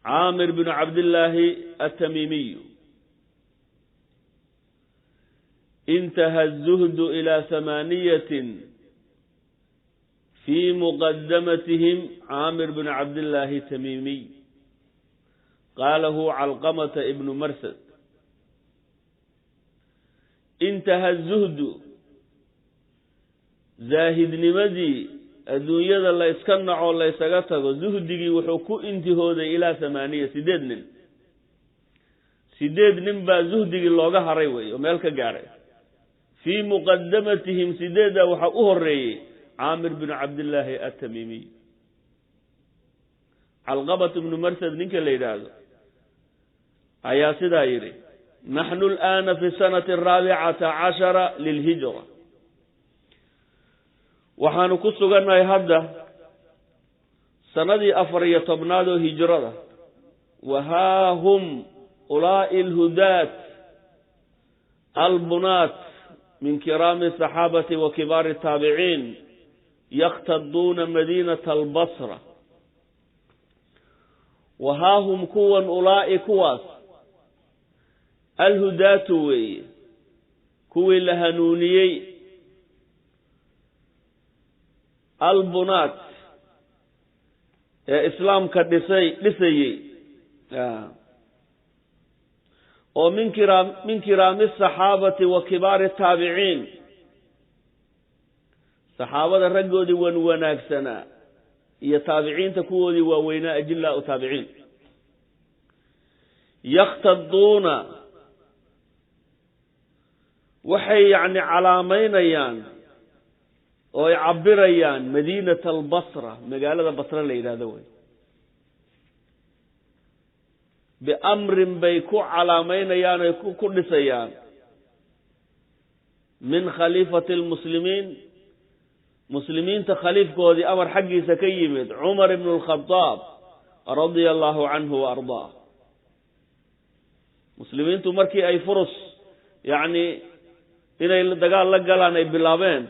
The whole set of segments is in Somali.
Caamir bnu Cabdillaahi Atamiimiyu. Intaha azuhdu ilaa hamaaniyatin fii muqadamatihim Caamir bnu Cabdillaahi Tamiimiy, qaalahu Calqamata ibnu Marsad. Intaha zuhdu, zaahidnimadii adduunyada la iska naco, la ysaga tago, zuhdigii wuxuu ku intihooday ilaa hamaaniya, 8 nin. 8 nin baa zuhdigii looga haray wey oo meel ka gaadhay. Fii muqadamatihim, sideeddaa waxaa u horeeyey Caamir binu Cabdillaahi Atamiimiy. Calqabat ibnu Marsad ninka la yidhaahdo ayaa sidaa yidhi: naxnu alaana fi sanati 14 lilhijra, waxaanu ku sugannahay hadda sanadii 14aad oo hijrada. Wahaa hum ulaa'i alhudaat albunaat min kiraami asaxaabati wa kibaari taabiciin yakhtaduuna madiinata albasra. Wahaa hum kuwan, ulaa'i kuwaas, alhudaatu weeye, kuwii la hanuuniyey, albunaat ee islaamka dhisay dhisayey, oo min kiraami asaxaabati wa kibaari taabiciin, saxaabada raggoodii wan wanaagsanaa iyo taabiciinta kuwoodii waaweynaa, ajillaau taabiciin. Yakhtaduuna, waxay yacni calaamaynayaan oo ay cabirayaan madiinata albasra, magaalada Basre la yidhahdo wey, biamrin bay ku calaamaynayaan oy ku dhisayaan min khaliifati almuslimiin, muslimiinta khaliifkoodii amar xaggiisa ka yimid, Cumar ibnu Alkhadaab radia allahu canhu wa ardaah. Muslimiintu markii ay Furus yacni inay dagaal la galaan ay bilaabeen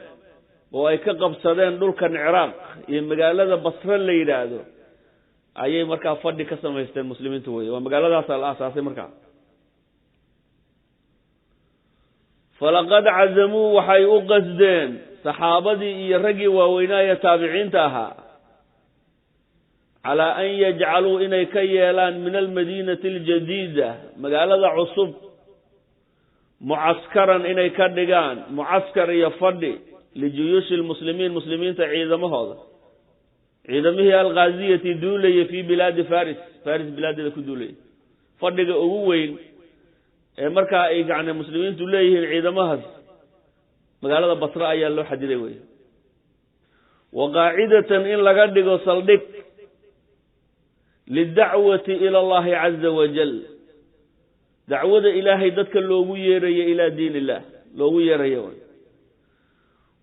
oo ay ka qabsadeen dhulkan Ciraaq iyo magaalada Basre la yidhaahdo, ayay markaa fadhi ka samaysteen muslimiintu wey, waa magaaladaasaa la aasaasay markaa. Falaqad cazamuu, waxay u qasdeen saxaabadii iyo raggii waaweynaa ee taabiciinta ahaa, calaa an yajcaluu, inay ka yeelaan, min almadiinati aljadiida, magaalada cusub, mucaskaran, inay ka dhigaan mucaskar iyo fadhi lijuyuushi lmuslimiin, muslimiinta ciidamahooda, ciidamihii alghaaziyati duulayay fii bilaadi Faris, Faris bilaadeeda ku duulayay. Fadhiga ugu weyn ee markaa ay yacni muslimiintu leeyihiin ciidamahaas magaalada Basre ayaa loo xadiday wey. Wa qaacidatan, in laga dhigo saldhig, lidacwati ila allahi caza wajal, dacwada Ilaahay dadka loogu yeerayo, ilaa diin illah loogu yeerayo.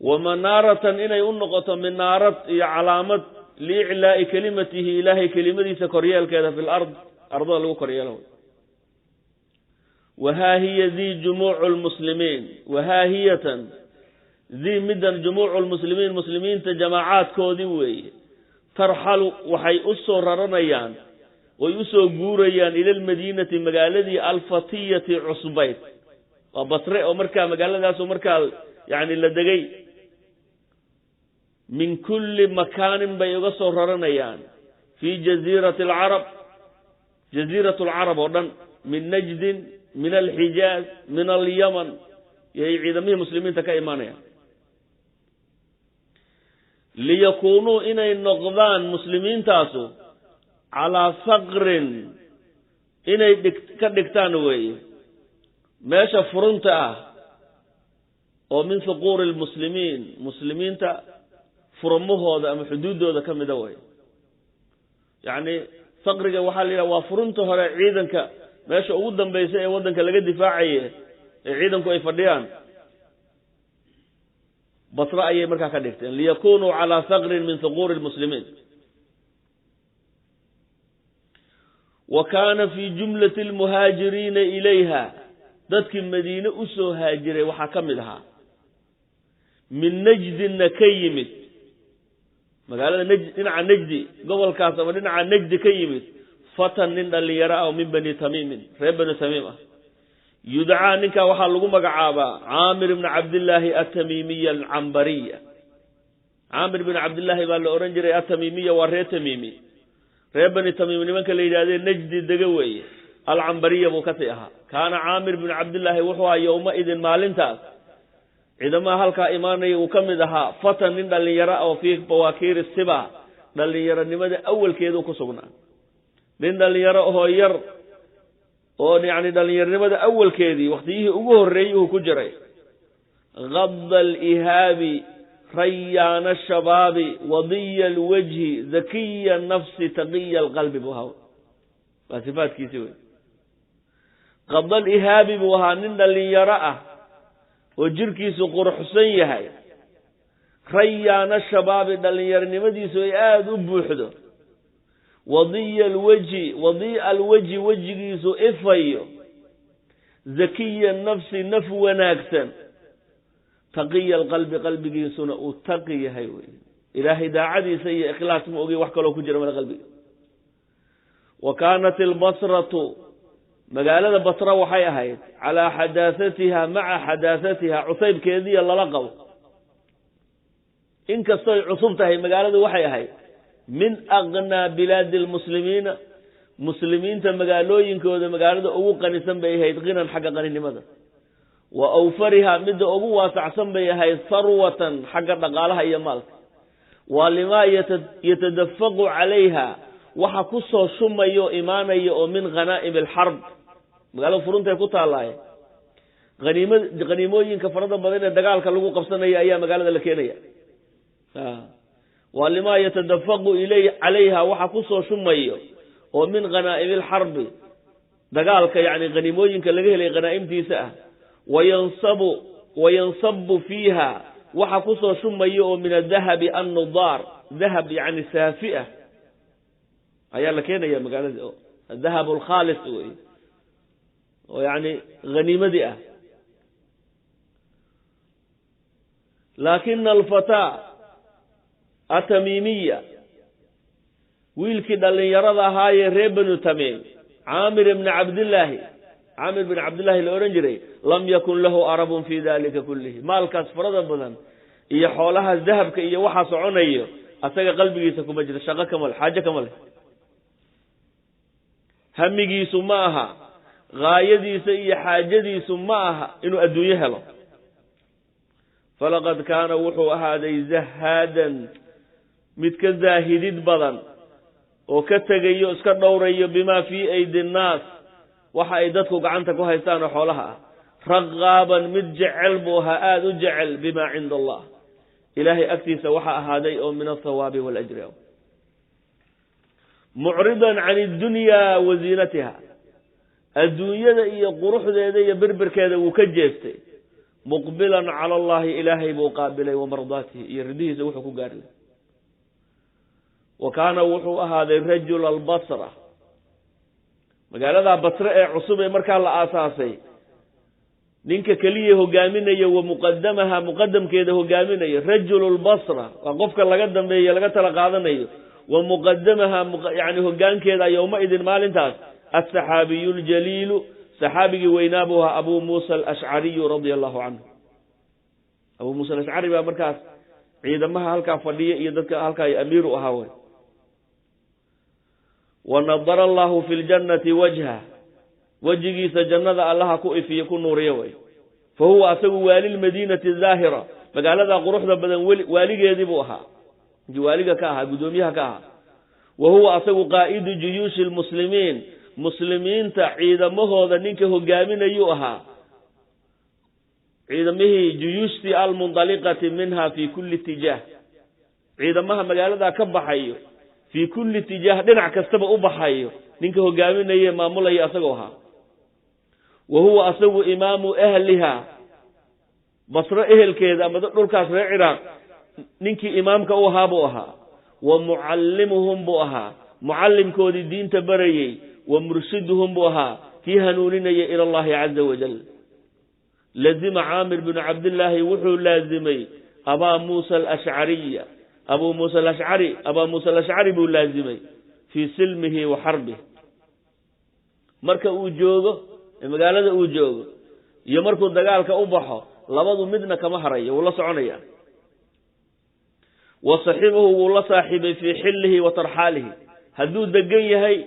Wa manaaratan, inay u noqoto minaarad iyo calaamad, liiclaa'i kelimatihi, Ilaahay kelimadiisa koryeelkeeda, fi lard, ardada lagu koryeelo. Wahaa hiya dii jumuucu lmuslimiin, wahaa hiyatan dii middan jumuucu lmuslimiin, muslimiinta jamaacaadkoodii weeye, tarxalu, waxay u soo raranayaan oy u soo guurayaan, ila almadiinati, magaaladii, alfatiyati, cusbayd, waa Basre, oo markaa magaaladaasu markaa yani la degay. Min kulli makaanin bay uga soo raranayaan fii jaziirati alcarab, jaziirat alcarab oo dhan, min Najdin, min alxijaaz, min alyaman, yay ciidamihii muslimiinta ka imaanayaan, liyakuunuu, inay noqdaan muslimiintaasu, calaa faqrin, inay dhig ka dhigtaan weeye meesha furunta ah oo min huquuri lmuslimiin, muslimiinta furmahooda ama xuduuddooda ka mida wey. Yacni faqriga waxaa la yidhaha waa furunta hore ciidanka, meesha ugu dambaysa ee waddanka laga difaacaye ee ciidanku ay fadhiyaan. Basre ayay markaa ka dhigteen, liyakunuu calaa faqrin min huquuri lmuslimiin. Wa kaana fii jumlati almuhaajiriina ilayha, dadkii Madiine u soo haajiray waxaa ka mid ahaa, min Najdinna ka yimid, Magaalada Najd, dhinaca Najdi, gobolkaas ama dhinaca Najdi ka yimid, fatan nin dhallinyaro ah oo min Bani Tamiimin, reer Bani Tamiim ah. Yudcaa, ninkaa waxaa lagu magacaabaa Caamir ibni Cabdillaahi Atamiimiya Alcambariya. Caamir bin Cabdillaahi baa la odhan jiray. Atamiimiya waa reer Tamiimi, reer Bani Tamiim nimanka la yidhahdee Najdi dega weeye. Alcambariya buu kasii ahaa. Kaana Caamir bin Cabdillaahi wuxuu ahaa yowma-idin, maalintaas ciidamaha halkaa imaanaya uu ka mid ahaa, fatan nin dhallinyaro ah oo fii bawaakiiri siba, dhallinyaronimada awalkeedu ku sugnaa, nin dhallinyaro ahoo yar oo yacni dhallinyaronimada awalkeedii, waktiyihii ugu horreeyey uu ku jiray. Gada alihaabi, rayaana ashabaabi, wadiya alwajhi, zakiya nafsi, taqiya alqalbi buu ahaa. Waa sifaadkiisi wey. Qada alihaabi buu ahaa, nin dhallinyaro ah oo jirkiisu quruxsan yahay, rayaana shabaabi, dhallinyaronimadiisu ay aada u buuxdo, wadiya alwajhi, wadii'a alwajhi, wejigiisu ifayo, zakiya nafsi, naf wanaagsan, taqiya alqalbi, qalbigiisuna uu taqi yahay wey. Ilaahay daacadiisa iyo ikhlaas ma ogi, wax kaloo ku jira male qalbiga. Wa kaanat albasratu, magaalada Basra waxay ahayd, calaa xadaasatiha, maca xadaasatiha, cusaybkeediya lala qabo, inkastoy cusub tahay magaaladu, waxay ahayd min aqnaa bilaadi lmuslimiina, muslimiinta magaalooyinkooda magaalada ugu qanisan bay ahayd, qinan, xagga qaninimada, wa awfariha, midda ugu waasacsan bay ahayd, sarwatan, xagga dhaqaalaha iyo maalka. Waa limaa yatadafaqu calayha, waxa ku soo shumayo imaanaya oo min khanaa'im alxarb, magaalada furuntay ku taallaaye, haniim haniimooyinka farada badan ee dagaalka lagu qabsanaya ayaa magaalada la keenaya. Waa limaa yatadafaqu ilay calayha, waxa ku soo shumayo oo min khanaa'imi alxarbi, dagaalka yacni haniimooyinka laga helay khanaa'imtiisa ah, wayansabu wayansabu fiiha, waxa ku soo shumayo oo min adahabi annudaar, dahab yacni saafi ah ayaa la keenaya magaalada, adahab alkhaalis wey, oo yacni haniimadii ah. Laakina alfataa atamiimiya, wiilkii dhallinyarada ahaayee reer Banu Tamiim, Caamir ibni Cabdillaahi, Caamir bin Cabdillahi la odhan jiray, lam yakun lahu arabun fi dalika kullihi. Maalkaas farada badan iyo xoolahaas dahabka iyo waxaa soconayo asaga qalbigiisa kuma jiro, shaqo kama le, xaajo kama leh, hamigiisu ma aha, gaayadiisa iyo xaajadiisu ma aha inuu adduunyo helo. Falaqad kaana, wuxuu ahaaday, zahaadan, mid ka zaahidid badan oo ka tegayo, iska dhowrayo, bimaa fii aydi nnaas, waxa ay dadku gacanta ku haystaan oo xoolaha ah, raqaaban, mid jecel buu ahaa, aada u jecel, bimaa cinda allah, ilaahay agtiisa waxa ahaaday oo min athawaabi walajri, mucridan can iddunya wa ziinatiha, adduunyada iyo quruxdeeda iyo berbirkeeda wuu ka jeestay, muqbilan cala allahi, ilaahay buu qaabilay, wa mardaatihi, iyo ridihiisa wuxuu ku gaari lahay. Wa kaana, wuxuu ahaaday, rajula albasra, magaalada Basre ee cusub ee markaa la aasaasay, ninka keliya hogaaminaya, wa muqadamaha, muqadamkeeda hogaaminaya. Rajulu lbasra waa qofka laga dambeeyo, laga tala qaadanayo. Wa muqadamaha, yani hogaankeeda, yowma-idin, maalintaas, asaxaabiyu ljaliilu, saxaabigii weynaa buu ahaa, Abu Muusa Alashcariyu radia allahu canhu. Abu Muusa Alashcari baa markaas ciidamaha halkaa fadhiya iyo dadka halkaa amiiru ahaa wey. Wanadara allahu fi ljannati wajha, wejigiisa jannada Allaha ku ifiye, ku nuuriyo wey. Fa huwa, asagu, waali lmadiinati zaahira, magaalada quruxda badan weli waaligeedii buu ahaa, ninkii waaliga ka ahaa, guddoomiyaha ka ahaa. Wa huwa, asagu, qaa'idu juyuushi lmuslimiin, muslimiinta ciidamahooda ninka hogaaminayuu ahaa, ciidamihii juyuushtii almundaliqati minha fi kulli itijaah, ciidamaha magaaladaa ka baxayo, fii kulli itijaah, dhinac kastaba u baxayo, ninka hogaaminaye maamulaya asagoo ahaa. Wa huwa, asagu, imaamu ahliha, Basro ehelkeeda ama dhulkaas reer Ciraaq ninkii imaamka u ahaa buu ahaa. Wa mucallimuhum buu ahaa, mucallimkoodii diinta barayey. Wa murshiduhum buu ahaa, kii hanuuninaya ila allahi caza wajal. Lazima Caamir binu Cabdillaahi, wuxuu laazimay, Abaa Muusa Alashcariya, Abuu Muusa alashcari, Abaa Muusa alashcari buu laazimay fii silmihi wa xarbihi. Marka uu joogo magaalada uu joogo iyo markuu dagaalka u baxo, labadu midna kama harayo, wuu la soconaya. Wa saxibahu, wuu la saaxiibay fii xillihi wa tarxaalihi. Hadduu degan yahay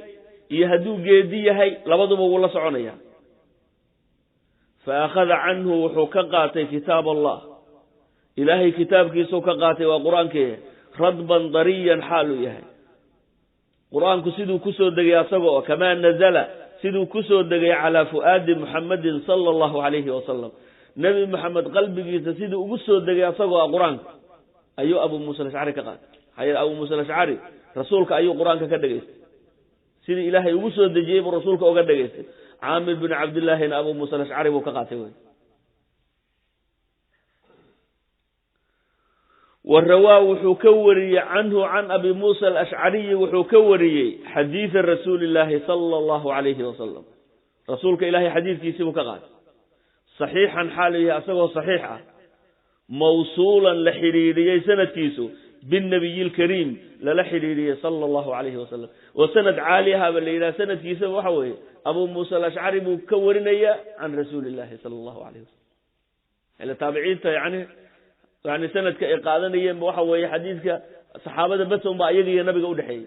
iyo hadduu geedi yahay, labaduba wuu la soconaya. Fa akhada canhu, wuxuu ka qaatay kitaab Allah, Ilaahay kitaabkiisuu ka qaatay, waa Qur-aankee, radban dariyan xaaluu yahay Qur-aanku siduu kusoo degay asaga oo kamaa nazala, siduu kusoo degay calaa fu'aadi Muxamadin sala Allahu calayhi wasalam, Nebi Maxamed qalbigiisa siduu ugu soo degay asagoo ah Qur-aanka ayuu Abuu Muusa alashcari ka qaatay. Maxaa yeele Abuu Muusa alashcari rasuulka ayuu Qur-aanka ka dhegaystay, sidii Ilaahay ugu soo dejiyey buu rasuulka uga dhegaystay. Caamir bin Cabdillaahina Abuu Muusa alashcari buu ka qaatay. Wey wa rawaa, wuxuu ka wariyey canhu, can Abi Muusa alashcariyi wuxuu ka wariyey xadiida rasuuli illaahi sala Allahu calayhi wasalam, rasuulka Ilahay xadiidkiisii buu ka qaatay, saxiixan xaalu yahay asagoo saxiix ah, mawsuulan la xidhiidhiyey sanadkiisu binnabiyi lkariim lala xidhiidhiyey sala Allahu calayhi wasalam, oo sanad caali ahaaba la yidhaha. Sanadkiisaba waxa weeye Abuu Muusa alashcari buu ka warinaya can rasuuli illahi sala Allahu alayhi wasalam. Ila taabiciinta yani sanadka ay qaadanayeenba waxa weeye xadiidka saxaabada bas un baa iyaga iyo nabiga udhexeeyey,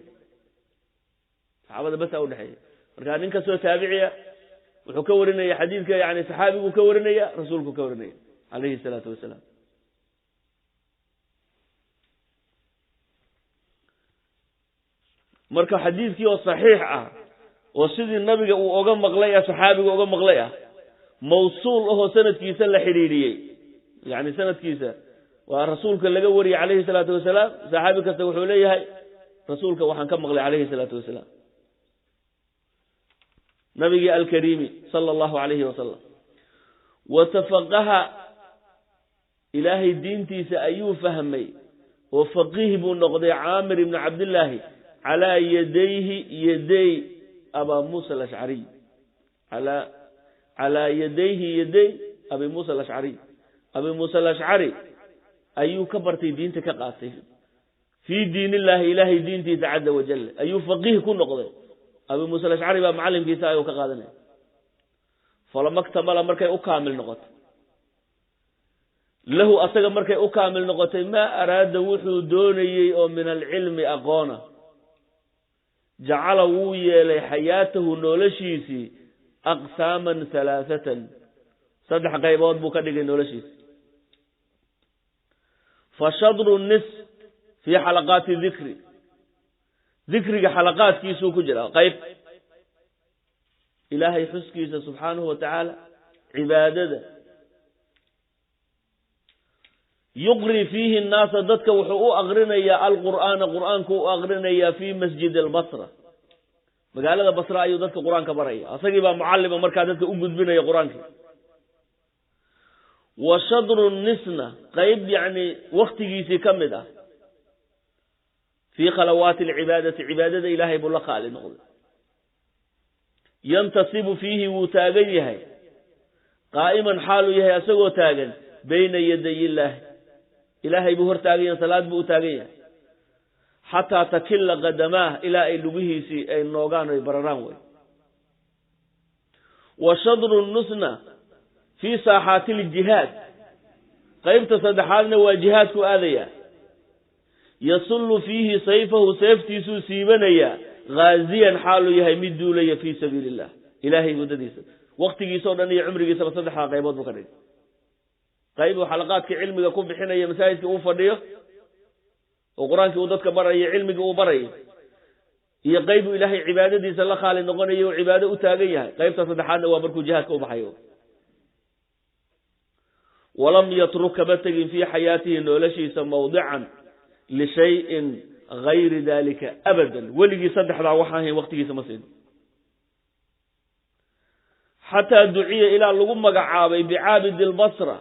saxaabada basa udhexeeyey. Marka nin kastoo taabiciya wuxuu ka warinaya xadiidka, yani saxaabiguu ka warinaya, rasuulku ka warinaya calayhi salaatu wasalaam. Marka xadiidkii oo saxiix ah oo sidii nabiga uu oga maqlay ah, saxaabiga oga maqlay ah, mawsuul ahoo sanadkiisa la xidhiidhiyey, yani sanadkiisa waa rasuulka laga wariyey calayhi salaatu wasalaam, saxaabi kasta wuxuu leeyahay rasuulka waxaan ka maqlay calayhi salaatu wasalaam, nabigii alkariimi sala Allahu calayhi wasalam. Watafaqaha, Ilaahay diintiisa ayuu fahmay oo faqiih buu noqday Caamir ibnu Cabdillaahi calaa yadayhi, yaday Abaa Muusa alashcariy, calaa yadayhi yaday Abi Muusa alashcariy. Abi Muusa alashcari ayuu ka bartay diinta, ka qaatay fii diin illaahi, Ilaahay diintiisa caza wajal ayuu faqiih ku noqday. Abi Muusa alashcari baa macallimkiisa ayuu ka qaadanaya. Falama ktamala, markay u kaamil noqotay lahu asaga, markay u kaamil noqotay maa araada, wuxuu doonayey oo min alcilmi aqoona, jacala, wuu yeelay xayaatahu, noloshiisii, aqsaaman halaathatan, saddex qaybood buu ka dhigay noloshiisi. Fa shadru nis fii xalaqaati dikri, dikriga xalaqaadkiisuu ku jira, qayb Ilaahay xuskiisa subxaanahu wa tacaala, cibaadada. Yuqri fiihi nnaasa, dadka wuxuu u aqrinayaa alqur'aana, Qur'aanku u aqrinayaa fii masjidi albasra, magaalada Basra ayuu dadka Qur-aanka baraya, asagii baa mucallima markaa dadka u gudbinaya Qur-aankii. Wa shadru nisna, qayb yacni waktigiisii ka mid ah, fii khalawaati alcibaadati, cibaadada Ilaahay buu la qaali noqday. Yantasibu fiihi, wuu taagan yahay, qaa'iman xaaluu yahay asagoo taagan, bayna yaday illaahi, Ilaahay buu hor taagan yahay, salaad buu u taagan yahay, xataa takila qadamaah, ilaa ay lugihiisii ay noogaan, ay bararaan wey. Wa shadru nusna fii saaxaati ljihaad, qaybta saddexaadna waa jihaadku aadaya. Yasullu fiihi sayfahu, seeftiisuu siibanayaa, haaziyan xaaluu yahay mid duulaya fii sabiili illah, Ilaahay waddadiisa. Waktigiisao dhan iyo cumrigiisaba saddexdaa qaybood buu ka dhigay: qayb uu xalaqaadka cilmiga ku bixinaya, masaajidka uu fadhiyo oo Qur-aankii uu dadka barayo, cilmigii uu barayo, iyo qayb uu Ilaahay cibaadadiisa la khaali noqonayo oo cibaado u taagan yahay. Qaybta saddexaadna waa markuu jihaadka u baxayo. Walam yatruk, kama tegin, fii xayaatihi, noloshiisa, mawdican lishayin gayri dalika abadan, weligii saddexdaa waxaan ahayn waqtigiisa ma siin, xataa duciya, ilaa lagu magacaabay bicaabidi lbasra,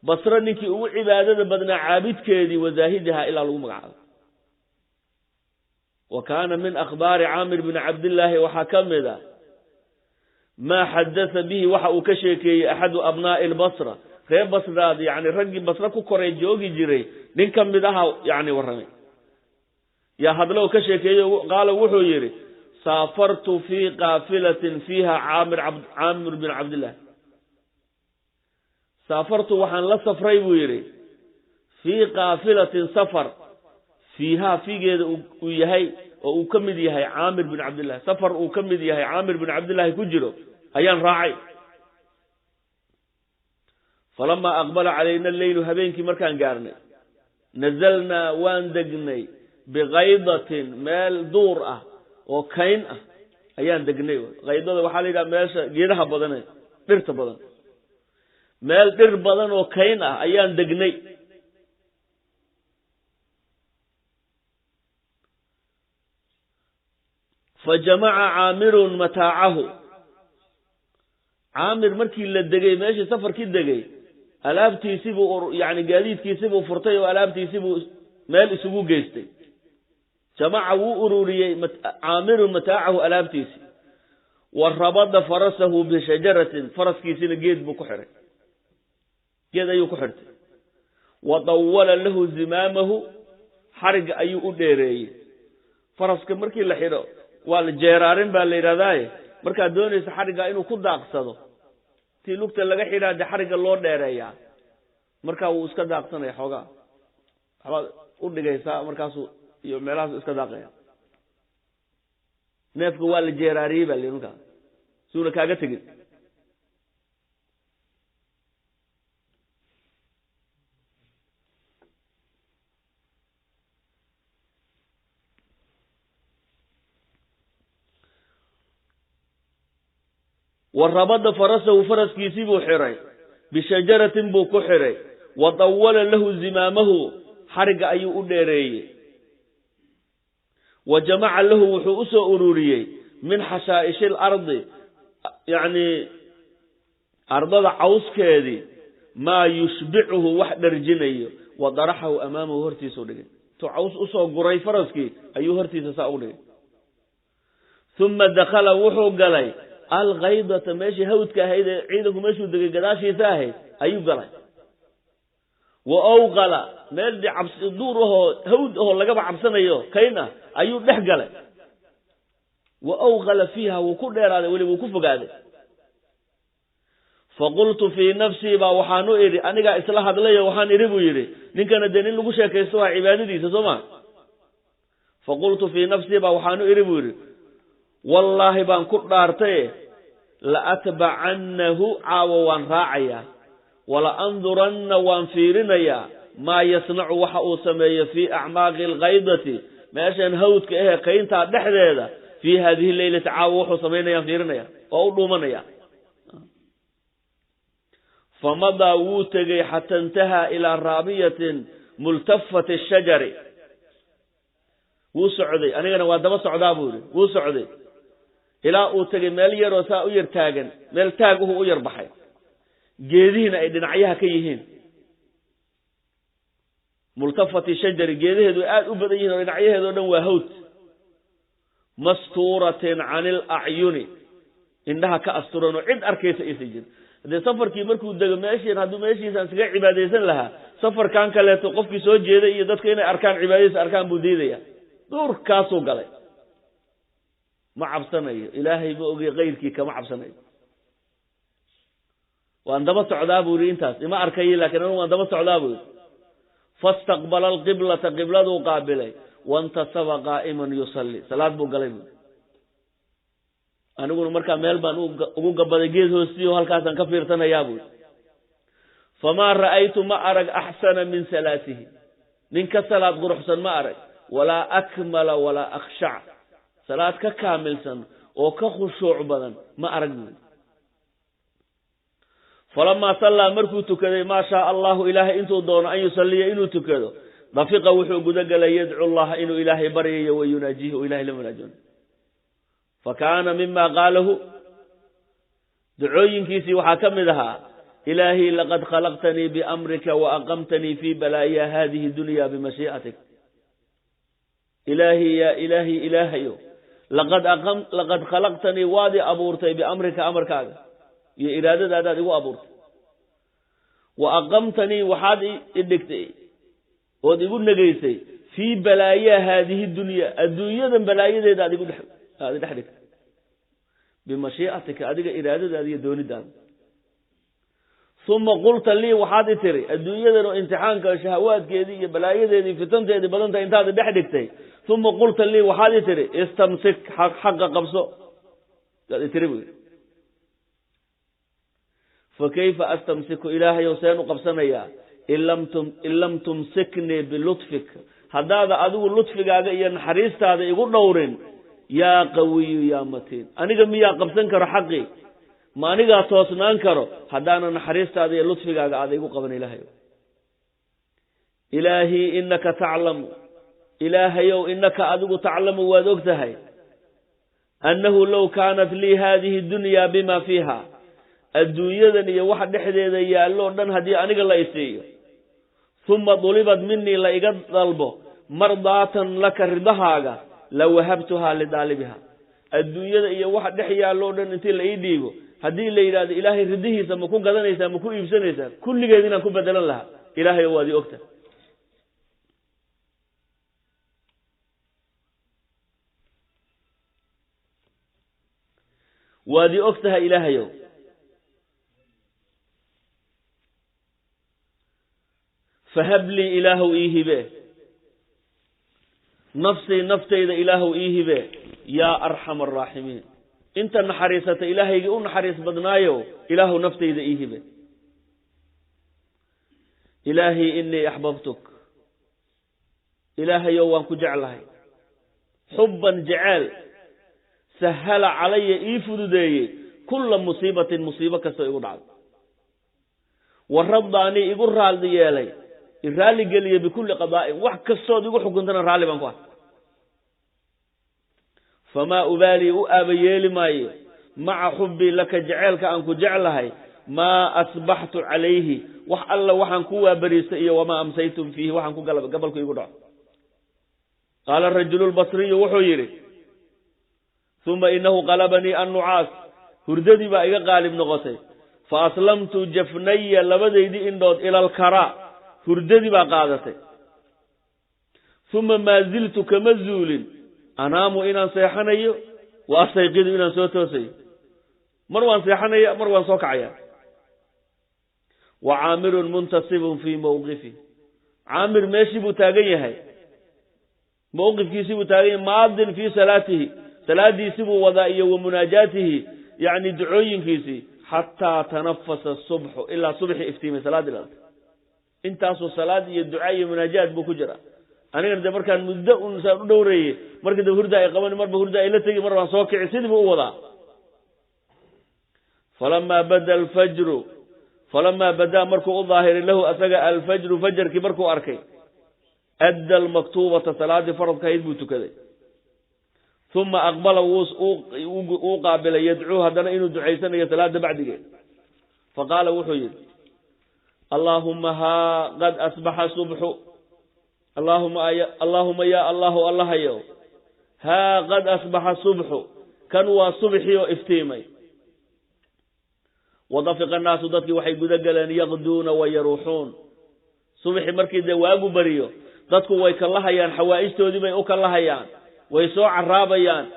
Basro ninkii ugu cibaadada badnaa caabidkeedii, wasaahidiha ilaa lagu magacaabay. Wa kaana min akhbaari Caamir bni Cabdillaahi, waxaa ka mid a maa xadatha bihi, waxa uu ka sheekeeyey axadu abnaa'i lbasra, reer Basraad, yani raggii Basre ku koray joogi jiray nin ka mid aha yani warramay. Yaa hadlo ka sheekeeyey, qaala wuxuu yidhi saafartu fii qaafilatin fiiha Caamir bin Cabdillah. Saafartu waxaan la safray buu yidhi fii qaafilatin safar fiihaa fiigeeda uu yahay oo uu ka mid yahay Caamir bin Cabdillahi, safar uu ka mid yahay Caamir bin Cabdillahi ku jiro ayaan raacay. Falamaa aqbala calayna alleylu, habeenkii markaan gaarnay, nazalnaa waan degnay bikaydatin, meel duur ah oo kayn ah ayaan degnay. Kaydada waxaa la yidhaha meesha geedaha badane, dhirta badan, meel dhir badan oo kayn ah ayaan degnay. Fa jamaca Caamirun mataacahu. Caamir markii la degay meeshii safarkii degay, alaabtiisibuu yani gaadiidkiisibuu furtay oo alaabtiisibuu meel isugu geystay. Jamaca wuu ururiyey Caamirun mataacahu alaabtiisi, wa rabada farasahu bishajaratin, faraskiisina geed buu ku xiray, geed ayuu ku xirtay. Wa dawala lahu zimaamahu, xariga ayuu u dheereeyey. Faraska markii la xidho waa la jeeraarin baa la yidhahdaaye, markaad doonaysa xariggaa inuu ku daaqsado, tii lugta laga xidhaa dee xarigga loo dheereeyaa, markaa wuu iska daaqsanaya, xoogaa waxbaad u dhigaysaa markaasuu iyo meelahaasu iska daaqaya. Neefka waa la jeeraariyey baa la yidhi markaa suuna kaaga tegin. Wa rabada farasahu, faraskiisii buu xiray, bishajaratin buu ku xiray. Wa dawala lahu zimaamahu, xarigga ayuu u dheereeyey. Wa jamaca lahu, wuxuu u soo ururiyey min xashaa'ishi alardi, yacni ardada cawskeedii, maa yushbicuhu wax dharjinayo. Wa daraxahu amaamahu, hortiisuu dhigay. Intuu caws usoo guray faraskii ayuu hortiisa saa u dhigay. Uma dakhala, wuxuu galay alkaydata, meeshii hawdka ahayd ee ciidanku meeshuu degay gadaashiisa ahayd ayuu galay. Wa awqala, meel dee cabs duur ahoo hawd ahoo lagaba cabsanayo kayn ah ayuu dhex galay. Wa awqala fiiha, wuu ku dheeraaday, weli wuu ku fogaaday. Faqultu fii nafsii baa waxaan u idhi, anigaa isla hadlayo waxaan idhi buu yidhi, ninkana dee nin lagu sheekaysto waa cibaadadiisa soo ma. Faqultu fii nafsii baa waxaan u idhi buu yidhi, wallaahi baan ku dhaartaye, la atbacannahu, caawo waan raacayaa, wala anduranna waan fiirinayaa, maa yasnacu waxa uu sameeyo fii acmaaqi alkaydati, meeshan hawdka ahee kayntaa dhexdeeda, fii haadihi leylati, caawo wuxuu samaynayaan fiirinaya oo u dhuumanaya. Famadaa, wuu tegey, xata intahaa ilaa raabiyatin multafati shajari. Wuu socday, anigana waa daba socdaa buu yidhi. Wuu socday ilaa uu tegey meel yaroo saa u yar taagan, meel taag uhu u yar baxay, geedihiina ay dhinacyaha ka yihiin. Multafati shajari, geedaheedu aada u badan yihin oo dhinacyaheedo dhan waa hawd. Mastuuratin cani ilacyuni, indhaha ka asturan oo cid arkaysa aysan jirin. Haddee safarkii markuu dego meeshiin, hadduu meeshiisaan iskaga cibaadaysan lahaa, safarkan kaleeto qofkii soo jeeday iyo dadka inay arkaan cibaadadiisa arkaan buu diidaya. Duurkaasuu galay, ma cabsanayo, ilaahay ma ogey, kayrkii kama cabsanayo. Waan daba socdaa buu yidhi, intaas ima arkayo laakiin anugu waan daba socdaa buu yidhi. Fastaqbala alqiblata, qibladuu qaabilay. Waintasaba qaa'iman yusalli, salaad buu galay buu. Aniguna markaa meel baan ugu gabaday geed hoostiyo, halkaasaan ka fiirsanayaa buu. Famaa ra'aytu, ma arag, axsana min salaatihi, nin ka salaad quruxsan ma arag, walaa akmala walaa akhshac, salaad ka kaamilsan oo ka khushuuc badan ma arag buui. Falamaa sallaa, markuu tukaday, maa shaa allahu ilaahay intuu doono an yusalliya inuu tukado, dafiqa wuxuu gudagelay yadcu llaha, inuu ilaahay baryayo, wa yunaajihi, oo ilahay la munaajoon. Fa kaana mima qaalahu, ducooyinkiisii waxaa ka mid ahaa: ilaahii laqad khalaqtanii biamrika wa aqamtanii fii balaaya hadihi dunya bimashii'atik. Ilaahii yaa ilaahi, ilaahayo, laqad khalaqtanii, waad i abuurtay, biamrika, amarkaaga iyo iraadadaadaad igu abuurtay, wa aqamtanii, waxaad i dhigtay ood igu negaysay, Fii balaayaa haadihi dunya, adduunyadan balaayadeeda aad igu dhex aad dhex dhigtay, bimashii'atika, adiga iraadadaada iyo doonidaada. Uma qulta lii, waxaad i tiri, adduunyadan oo imtixaanka shahawaadkeedii iyo balaayadeedii fitanteedii badanta intaad dhex dhigtay, uma qulta lii, waxaad i tiri, istamsik, xaqa qabso yaad i tiri bu. Fa kayfa astamsiku, ilaahayow seen u qabsanayaa, in lam tumsiknii bilutfik, haddaada adigu ludfigaaga iyo naxariistaada igu dhowrin? Yaa qawiyu yaa matiin, aniga miyaa qabsan karo xaqii? Ma anigaa toosnaan karo haddaana naxariistaada iyo ludfigaaga aada igu qaban? Ilaahayow, ilaahii inaka taclamu, ilaahayow inaka adigu taclamu, waad og tahay, annahu low kaanat lii haadihi dunya bima fiiha, adduunyadan iyo waxa dhexdeeda yaallo o dhan haddii aniga la isiiyo, uma dulibat minii, la iga dalbo, mardaatan laka, ridahaaga, la wahabtuhaa lidaalibiha. Adduunyada iyo waxa dhex yaallo o dhan intii la ii dhiibo, haddii la yidhahdo ilaahay ridihiisa ma ku gadanaysaa, ma ku iibsanaysaa, kulligeed inaan ku bedelan lahaa. Ilaahay waad ii ogtahay. Waad ii og tahay ilaahayow. Fahab lii, ilaahow ii hibe, nafsii, naftayda ilaahow ii hibe, yaa arxam araaximiin, inta naxariisata ilaahaygii u naxariis badnaayo, ilaahow naftayda ii hibe. Ilaahii inii axbabtuk, ilaahayow waan ku jeclahay, xubban, jeceel, sahala calaya, ii fududeeyey, kulla musiibatin, musiibo kastoo igu dhacdo, wa raddaanii, igu raalli yeelay, i raalli geliyey, bikulli qadaa'in, wax kastood igu xukuntana raalli baan ku ah. Famaa ubaalii, u aaba yeeli maayo, maca xubbii laka, jeceelka aan ku jeclahay, maa asbaxtu calayhi, wax alla waxaan ku waabariistay, iyo wamaa amsaytum fiihi, waxaan ku gabalku igu dhaco. Qaala rajulu lbasriyu, wuxuu yidhi, uma inahu qalabanii annucaas, hurdadii baa iga qaalib noqotay, fa aslamtu jafnaya, labadaydii indhood, ila alkaraa, hurdadii baa qaadatay. Uma maa ziltu, kama zuulin, anaamu, inaan seexanayo, wa astayqidu, inaan soo toosayo. Mar waan seexanaya, mar waan soo kacaya. Wa caamirun muntasibun fii mawqifi, Caamir meeshii buu taagan yahay, mawqifkiisii buu taagan yahay, maadin fii salaatihi, salaadiisii buu wadaa, iyo wa munaajaatihi, yacni ducooyinkiisii, xataa tanafasa subxu, ilaa subxi iftiimay, salaaddii dhaltay. Intaasuu salaad iyo duca iyo munaajaat buu ku jira. Anigana de markaan muddo un saan u dhowreeyey, markii dambe hurda ay qaban, marba hurda ay la tegi, mar baan soo kici, sidii buu u wadaa. Falamaa bada alfajru, falamaa badaa, markuu u daahiray, lahu asaga, alfajru, fajarkii markuu arkay, adda almaktuubata, salaadii faradka ahayd buu tukaday. Uma aqbala, wuu qaabilay, yadcuu, haddana inuu ducaysanayo salaada bacdigeed. Faqaala, wuxuu yidhi, allaahuma haa qad asbaxa subxu, allaahuma ya allahu, allahayow, haa qad asbaxa subxu, kan waa subxii oo iftiimay. Wadafiqa annaasu, dadkii waxay guda galeen, yaqduuna wa yaruuxuun. Subxi markii dee waagu beriyo, dadku way kallahayaan, xawaa'ijtoodii bay u kallahayaan, way soo caraabayaan.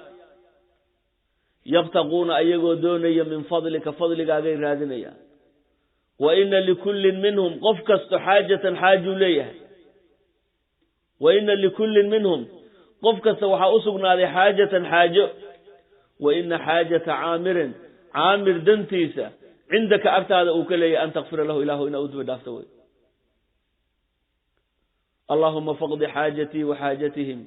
Yabtaquuna, ayagoo doonaya, min fadlika, fadligaagay raadinayaan. Wa ina likullin minhum, qof kasto, xaajatan, xaajuu leeyahay. Wa ina likullin minhum, qof kasta waxaa u sugnaaday, xaajatan, xaajo. Wa ina xaajata Caamirin, Caamir dantiisa, cindaka, agtaada uu ka leeyahay, an takfira lahu, ilaahu inaa u duba dhaafta wey. Allaahuma faqdi xaajatii wa xaajatihim,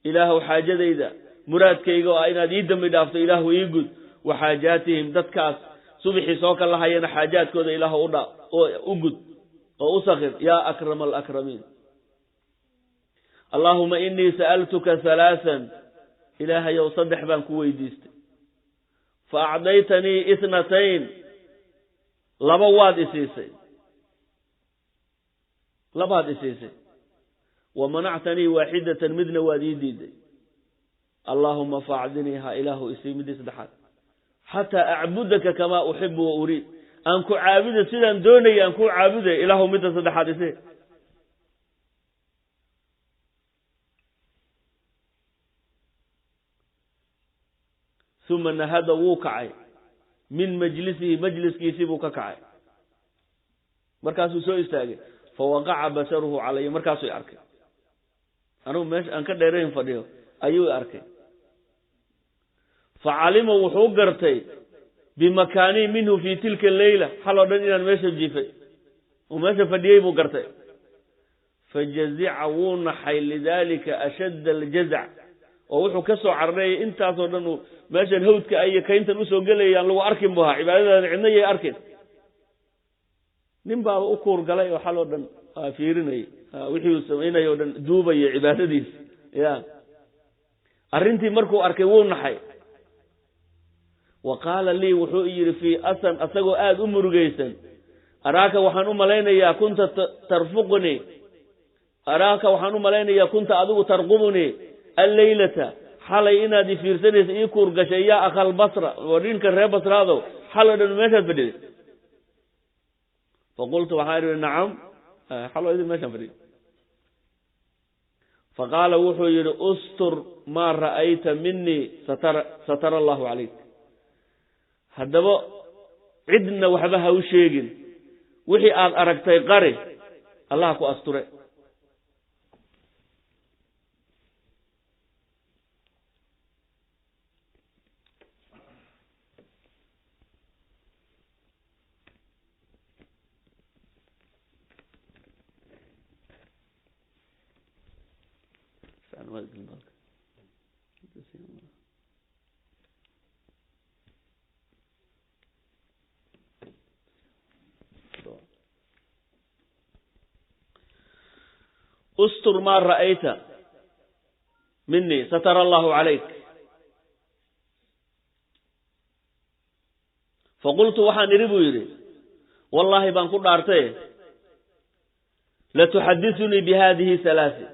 ilaahuw xaajadayda, muraadkayga oo ah inaad ii dembi dhaafto, ilaahu ii gud. Wa xaajaatihim, dadkaas subixii soo kalahayana xaajaadkooda ilaahu udha u gud oo u sakir, yaa akrama alakramiin. Allaahuma inii sa'altuka halaasan, ilaahayow saddex baan ku weydiistay, fa acdaytanii ithnatayn, laba waad isiisay, labaad isiisay, wa manactanii waaxidatan, midna waad ii diiday. Allaahuma faacdiniiha, ilaahu isii middii saddexaad, xataa acbudaka kamaa uxibu wa uriid, aan ku caabuda sidaan doonaya aan ku caabuday. Ilaahu midda saddexaad isii. Uma nahada wuu kacay min majlisihi, majliskiisii buu ka kacay, markaasuu soo istaagay. Fawaqaca basaruhu calaya, markaasuu i arkay, anugu meesha aan ka dheerayn fadhiyo ayuu i arkay. Facalima wuxuu gartay bimakaanii minhu fii tilka leyla, xal oo dhan inaan meesha jiifay oo meesha fadhiyey buu gartay. Fajazica wuu naxay lidaalika ashadda aljazac, oo wuxuu ka soo cararayay intaasoo dhan uu meeshan hawdka iyo kayntan usoo gelayay aan lagu arkin bu ahaa, cibaadadaada cidna yay arkin. Nin baaba u kuur galay oo xal oo dhan fiirinayay wixii uu samaynay oo dhan, duubaya cibaadadiisa. Ya arrintii markuu arkay wuu naxay. Wa qaala lii, wuxuu yidhi fii asan, asagoo aada u murugaysan, araaka waxaan u malaynayaa kunta tarfuqnii, araaka waxaan u malaynayaa kunta adigu tarqubunii alleylata, xalay inaad i fiirsanaysa ii kuur gashay, yaa akhal basra, oo ninka reer basraadow, xal oo dhan meeshaad fadhiday. Faqultu waxaan idhi nacam, xaloo idin meeshaan fadhiday. Faqaala wuxuu yidhi ustur maa ra'ayta minii satara allahu calayk. Haddaba cidna waxba ha u sheegin, wixii aad aragtay qari, allaha ku asture. Ustur maa ra'ayta minii satara allahu calayk. Faqultu waxaan idhi buu yidhi, wallaahi baan ku dhaartaye, latuxadisunii bi haadihi halaasi,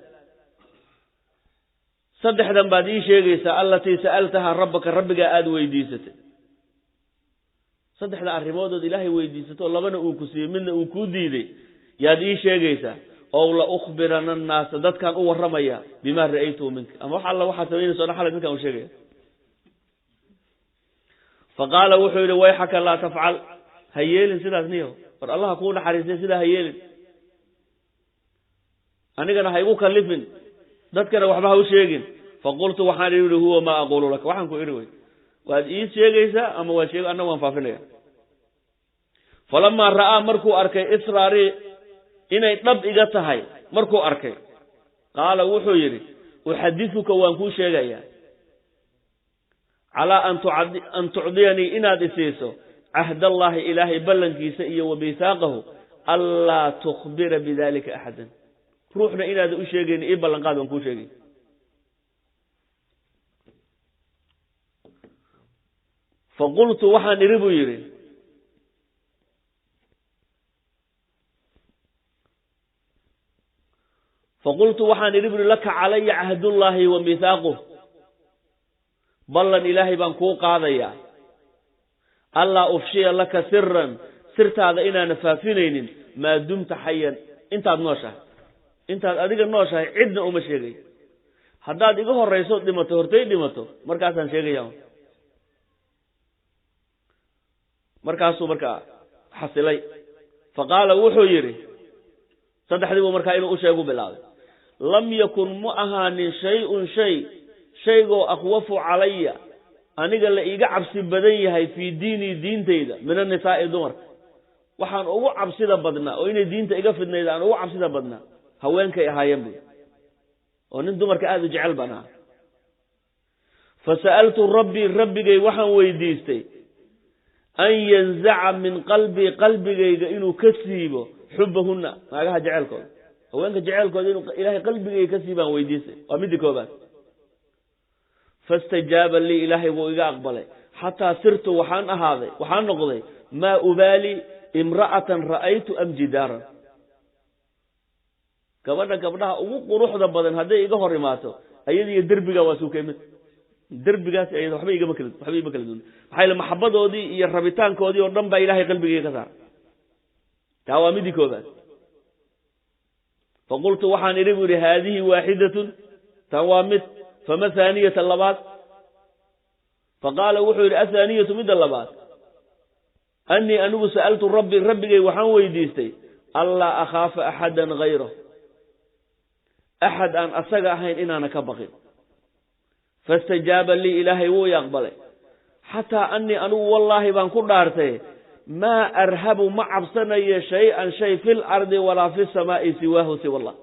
saddexdan baad ii sheegaysaa, allatii sa'altahaa rabbaka, rabbigaa aada weydiisatay. Saddexda arrimoodood ilaahay weydiisato, labana uu ku siiyey, midna uu kuu diiday, yaad ii sheegaysaa. Ow la ukhbirana annaasa, dadkaan u warramaya, bimaa ra'aytuhu minka, ama wax alla waxaad samaynayso o dhan xalay dadkaan u sheegaya. Fa qaala wuxuu yidhi wayxaka laa tafcal, ha yeelin sidaas niyo, war allaha kuu naxariistay sidaa ha yeelin, anigana ha igu kallifin, dadkana waxba ha u sheegin. Faqultu waxaan idhi huwa maa aquulu laka, waxaan ku idhi wey, waad ii sheegaysaa ama waad sheeg, anna waan faafinaya. Falamaa ra'aa markuu arkay israarii inay dhab iga tahay markuu arkay, qaala wuxuu yidhi uxadithuka, waan kuu sheegayaa, calaa an tucdiyanii, inaad isiiso cahdallaahi, ilaahay ballankiisa iyo wa miihaaqahu, anlaa tukhbira bidalika axadan, ruuxna inaada u sheegayni ii ballanqaad, waan kuu sheegay. Faqultu waxaan idhi buu yidhi, faqultu waxaan idhi buri laka calaya cahdullaahi wa miihaaquh, ballan ilaahay baan kuu qaadayaa, allaa ufshiya laka siran, sirtaada inaana faafinaynin, maa dumta xayan, intaad nooshahay, intaad adiga nooshahay cidna uma sheegay. Haddaad iga horrayso dhimato, hortay dhimato, markaasaan sheegaya. Markaasuu markaa xasilay. Fa qaala wuxuu yidhi, saddexdii buu markaa inuu u sheegu bilaabay, lam yakun mu ahaanin shay-un shay, shaygoo akhwafu calaya, aniga la iiga cabsi badan yahay, fii diinii, diintayda, min annisaa'i, dumarka. Waxaan ugu cabsida badnaa oo inay diinta iga fidnayda aan ugu cabsida badnaa haweenkay ahaayeen buy, oo nin dumarka aada u jecel baan ahaa. Fa sa'altu rabbii, rabbigay waxaan weydiistay, an yanzaca min qalbii, qalbigayga inuu ka siibo, xubbahunna, naagaha jeceelkooda, haweenka jeceelkooda inuu ilaahay qalbigayga ka siibaan weydiistay. Waa midii koobaad. Fastajaaba lii, ilaahay wuu iga aqbalay, xataa sirtu waxaan ahaaday, waxaan noqday, maa ubaali imra'atan ra'aytu am jidaaran, gabadha gabdhaha ugu quruxda badan hadday iga hor imaato, ayadiiyo derbiga waa suukay mid, derbigaas ayada waxba igama kala, waxba igama kala duuna. Maxaa yaele maxabadoodii iyo rabitaankoodii oo dhan baa ilaahay qalbigayga ka saaray. Taa waa midii koobaad. Faqultu waxaan idhi bu yidhi haadihi waaxidatun, tan waa mid. Fama haaniyata, labaad? Faqaala wuxuu yidhi athaaniyatu midda labaad, annii anigu sa'altu rabbi, rabbigay waxaan weydiistay allaa akhaafa axadan hayrahu, axad aan asaga ahayn inaana ka baqin. Fastajaaba lii, ilaahay wuu i aqbalay. Xataa annii anigu wallaahi baan ku dhaartay, maa arhabu ma cabsanayo shay-an shay fil ardi walaa fi samaa'i siwaahu siwa allah.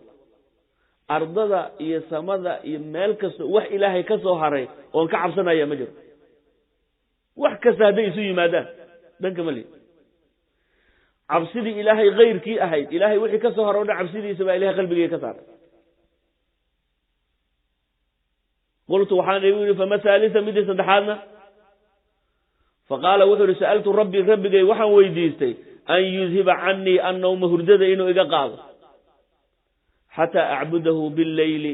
Ardada iyo samada iyo meel kasta wax ilaahay ka soo haray oon ka cabsanaya ma jiro. Wax kasta hadday isu yimaadaan dhanka ma lihi. Cabsidii ilaahay kayrkii ahayd, ilaahay wixii ka soo haray o dhan cabsidiisa baa ilahay qalbigeyga ka saaray. Qultu waxaan igu yidhi fama haalisa, midii saddexaadna? Faqaala wuxuu yihi sa'altu rabbii, rabbigay waxaan weydiistay an yudhiba canii annawma, hurdada inuu iga qaado, xataa acbudahu billeyli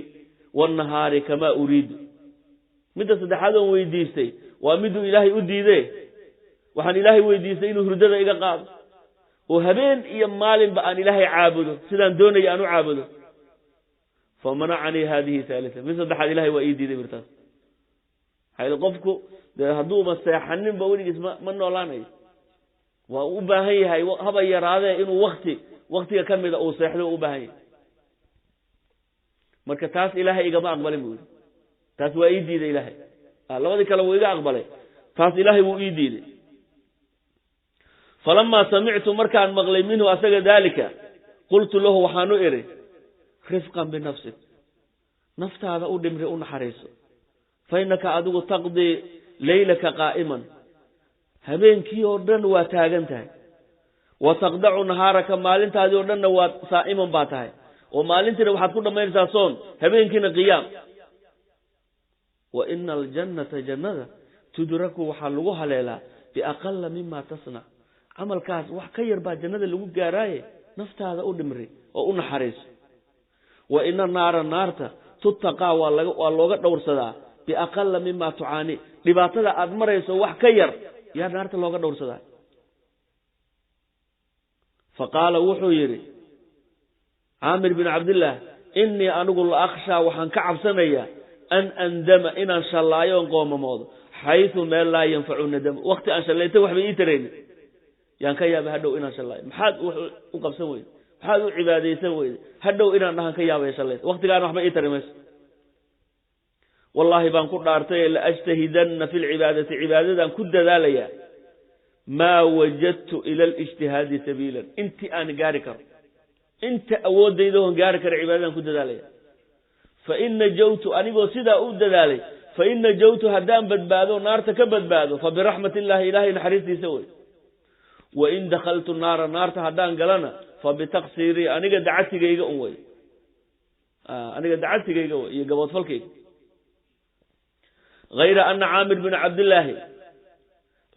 waannahaari kamaa uriidu. Midda saddexaad oon weydiistay waa miduu ilaahay u diide. Waxaan ilaahay weydiistay inuu hurdada iga qaado oo habeen iyo maalinba aan ilaahay caabudo sidaan doonaya aan u caabudo. Famanacanii hadihi haalisa, mid saddexaad ilahay waa ii diiday birtaas. Maxaa yili qofku dee hadduuba seexaninba weligiis ma noolaanayo, waa u baahan yahay haba yaraadee inuu wakti waktiga ka mida uu seexdo u baahan yahay. Marka taas ilaahay igama aqbalin buu yidhi, taas waa ii diiday ilaahay. Labadii kale wuu iga aqbalay, taas ilaahay wuu ii diiday. Falamaa samictu, markaan maqlay minhu asaga daalika, qultu lahu waxaan u idhi rifqan binafsik, naftaada u dhimri, u naxariiso, fa innaka adigu taqdii leylaka qaa'iman, habeenkii oo dhan waa taagan tahay, wa taqdacu nahaaraka, maalintaadii oo dhanna waa saa'iman baa tahay, oo maalintiina waxaad ku dhammaynaysaa soon, habeenkiina qiyaam. Wa ina aljannata, jannada tudraku waxaa lagu haleelaa biaqala mima tasnac, camalkaas wax ka yar baa jannada lagu gaaraaye, naftaada u dhimri oo u naxariiso. Wa ina naara, naarta tutaqaa waa looga dhowrsadaa biaqala mima tucaani, dhibaatada aad marayso wax ka yar yaa naarta looga dhowrsadaa. Fa qaala wuxuu yidhi Caamir bin Cabdillaah, innii anigu la akhshaa, waxaan ka cabsanayaa an andama, inaan shallaayo oon qoomamoodo, xaysu meel laa yanfacu nadamu, wakti aan shallaytay waxba ii taraynin yaan ka yaabay hadhow inaan shallaayo. Maxaad wax u qabsan weyde, maxaad u cibaadaysan weyde, hadhow inaan dhahan ka yaabaya shallayta, waktigaana waxba ii tari mayso. Wallaahi baan ku dhaartay la ajtahidanna fi lcibaadati, cibaadadaan ku dadaalayaa, maa wajadtu ila alijtihaadi sabiilan, intii aan gaari karo, inta awooddayda oon gaari karo cibaadadaan ku dadaalaya. Fain najawtu, anigoo sidaa u dadaalay, fain najawtu haddaan badbaado, naarta ka badbaado, fa biraxmat illaahi, ilaahay naxariistiisa wey. Wain dakhaltu naara, naarta haddaan galana, fa bitaqsiirii, aniga dacadsigayga un wey, aniga dacadsigayga wey iyo gaboodfalkayga. Hayra ana Caamir bin Cabdillaahi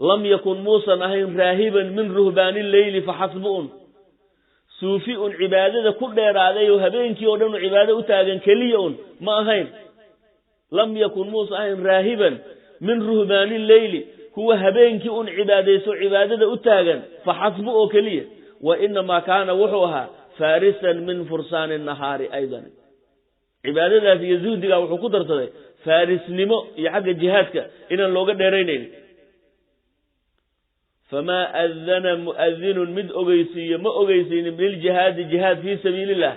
lam yakun, muusan ahayn raahiban min ruhbaani leyli faxasbu un, suufi un cibaadada ku dheeraaday oo habeenkii oo dhan u cibaado u taagan keliya un ma ahayn. Lam yakun muusan ahayn raahiban min ruhbaani leyli, kuwa habeenkii un cibaadayso cibaadada u taagan faxasbu oo keliya. Wa inamaa kaana wuxuu ahaa faarisan min fursaani nahaari aydan, cibaadadaas iyo zuhdigaa wuxuu ku darsaday faarisnimo iyo xagga jihaadka inaan looga dheeraynayn. Famaa adana mu'adinun, mid ogeysiiyo ma ogeysiinin, liljihaadi, jihaad fii sabiili illah,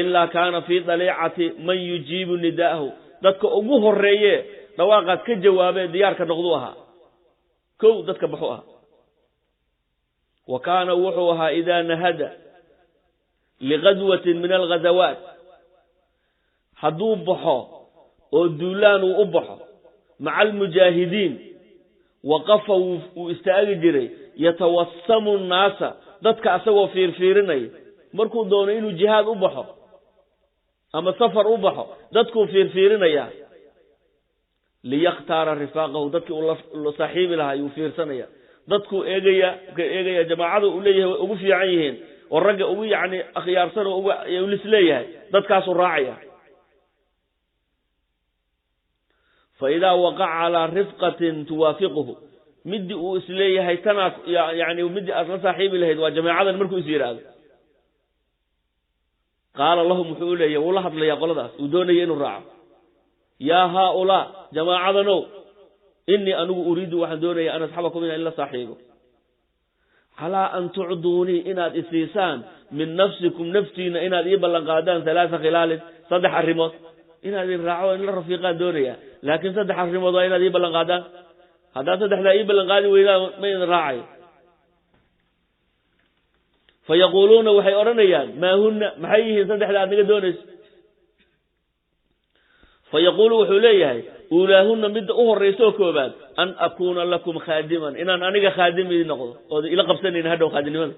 ilaa kaana fii daliicati man yujiibu nidaa'ahu, dadka ugu horeeye dhawaaqaas ka jawaabee diyaarka noqduu ahaa, kow dadka baxu ahaa. Wa kaana wuxuu ahaa idaa nahada lighaswatin min alghazawaat, hadduu baxo oo duulaan uu u baxo maca almujaahidiin, waqafa wuu istaagi jiray, yatawasamu nnaasa, dadka asagoo fiirfiirinaya. Markuu doono inuu jihaad u baxo ama safar u baxo, dadkuu fiirfiirinayaa, liyakhtaara rifaaqahu, dadkii uu la saaxiibi lahaa yuu fiirsanaya, dadkuu eegaya, ka eegaya jamaacada uu leeyahay way ugu fiican yihiin oo ragga ugu yacni akhyaarsan oo ugu lisleeyahay, dadkaasuu raacaya. Fa idaa waqaca calaa rifqatin tuwaafiquhu, midii uu isleeyahay tanaa yani midii aad la saaxiibi lahayd waa jameecadan, markuu is yidhaahdo, qaala lahum, wuxuu u leeyahy, wuu la hadlayaa qoladaas uu doonaya inuu raaco, yaa haaulaa, jamaacadanow, Innii anigu uriidu waxaan doonaya an asxabakum inaan ila saaxiibo, calaa an tucduunii inaad isiisaan min nafsikum naftiina inaad ii ballan qaadaan halaasa khilaalin, 3 arrimood inaad idin raaco in la rafiiqaan doonaya, laakiin 3 arrimood waa inaad ii ballan qaadaan. Haddaad 3daa ii ballan qaadi weydaan ma idin raacayo. Fa yaquuluuna waxay odhanayaan maa hunna, maxay yihiin 3da aad naga doonayso? Fa yaquulu wuxuu leeyahay uulaahunna midda u horraysa oo koobaad, an akuuna lakum khaadiman, inaan aniga khaadim idin noqdo ood ila qabsanayn hadhow khaadimnimada.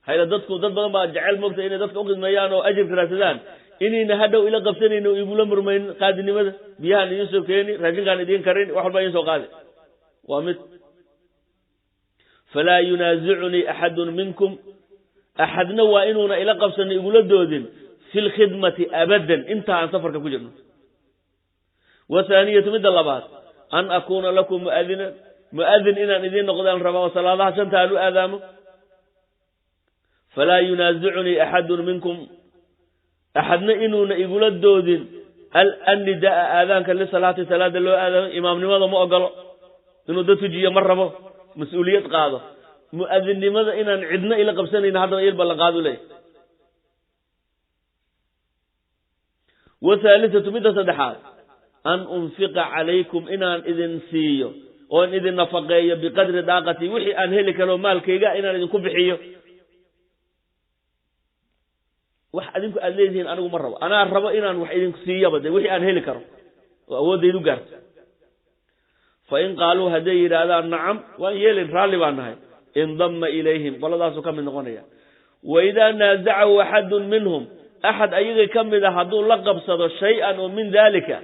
Hayla dadku dad badan baa jecel moogta inay dadka u khidmeeyaan oo ajirka raadsadaan, inayna hadhow ila qabsanayn oo igula murmayn khaadimnimada, biyahan idiin soo keeni, raashinkaan idiin karin, wax walba idiin soo qaadi. Waa mid. Falaa yunaasicunii axadun minkum, axadna waa inuuna ila qabsanin igula doodin fi lkhidmati abadan inta aan safarka ku jirno. Wathaaniyatu midda labaad, an akuuna lakum muadinan, muadin inaan idiin noqdaan rabaa oo salaadaha 5 aan u aadaamo. Falaa yunaasicunii axadun minkum, axadna inuuna igula doodin annidaa aadaanka lisalaati, salaada loo aadaamo. Imaamnimada ma ogolo, inuu dad tujiyo ma rabo, mas-uuliyad qaado. Muadinnimada inaan cidna ila qabsanayn haddaba il ballan qaadu leeyahy. Wathaalithatu midda saddexaad, an unfiqa calaykum inaan idin siiyo oon idin nafaqeeyo biqadri daaqati, wixii aan heli karo maalkayga inaan idinku bixiyo. Wax adinku aad leedihiin anigu ma rabo, anaa rabo inaan wax idinku siiyaba de wixii aan heli karo oo awooddaydu gaarto. Fa in qaaluu hadday yidhaahdaan nacam waan yeelin, raalli baan nahay, indamma ilayhim, qoladaasuu ka mid noqonaya. Wa idaa naasacahu axadun minhum, axad ayaga ka mid a hadduu la qabsado shay-an oo min daalika,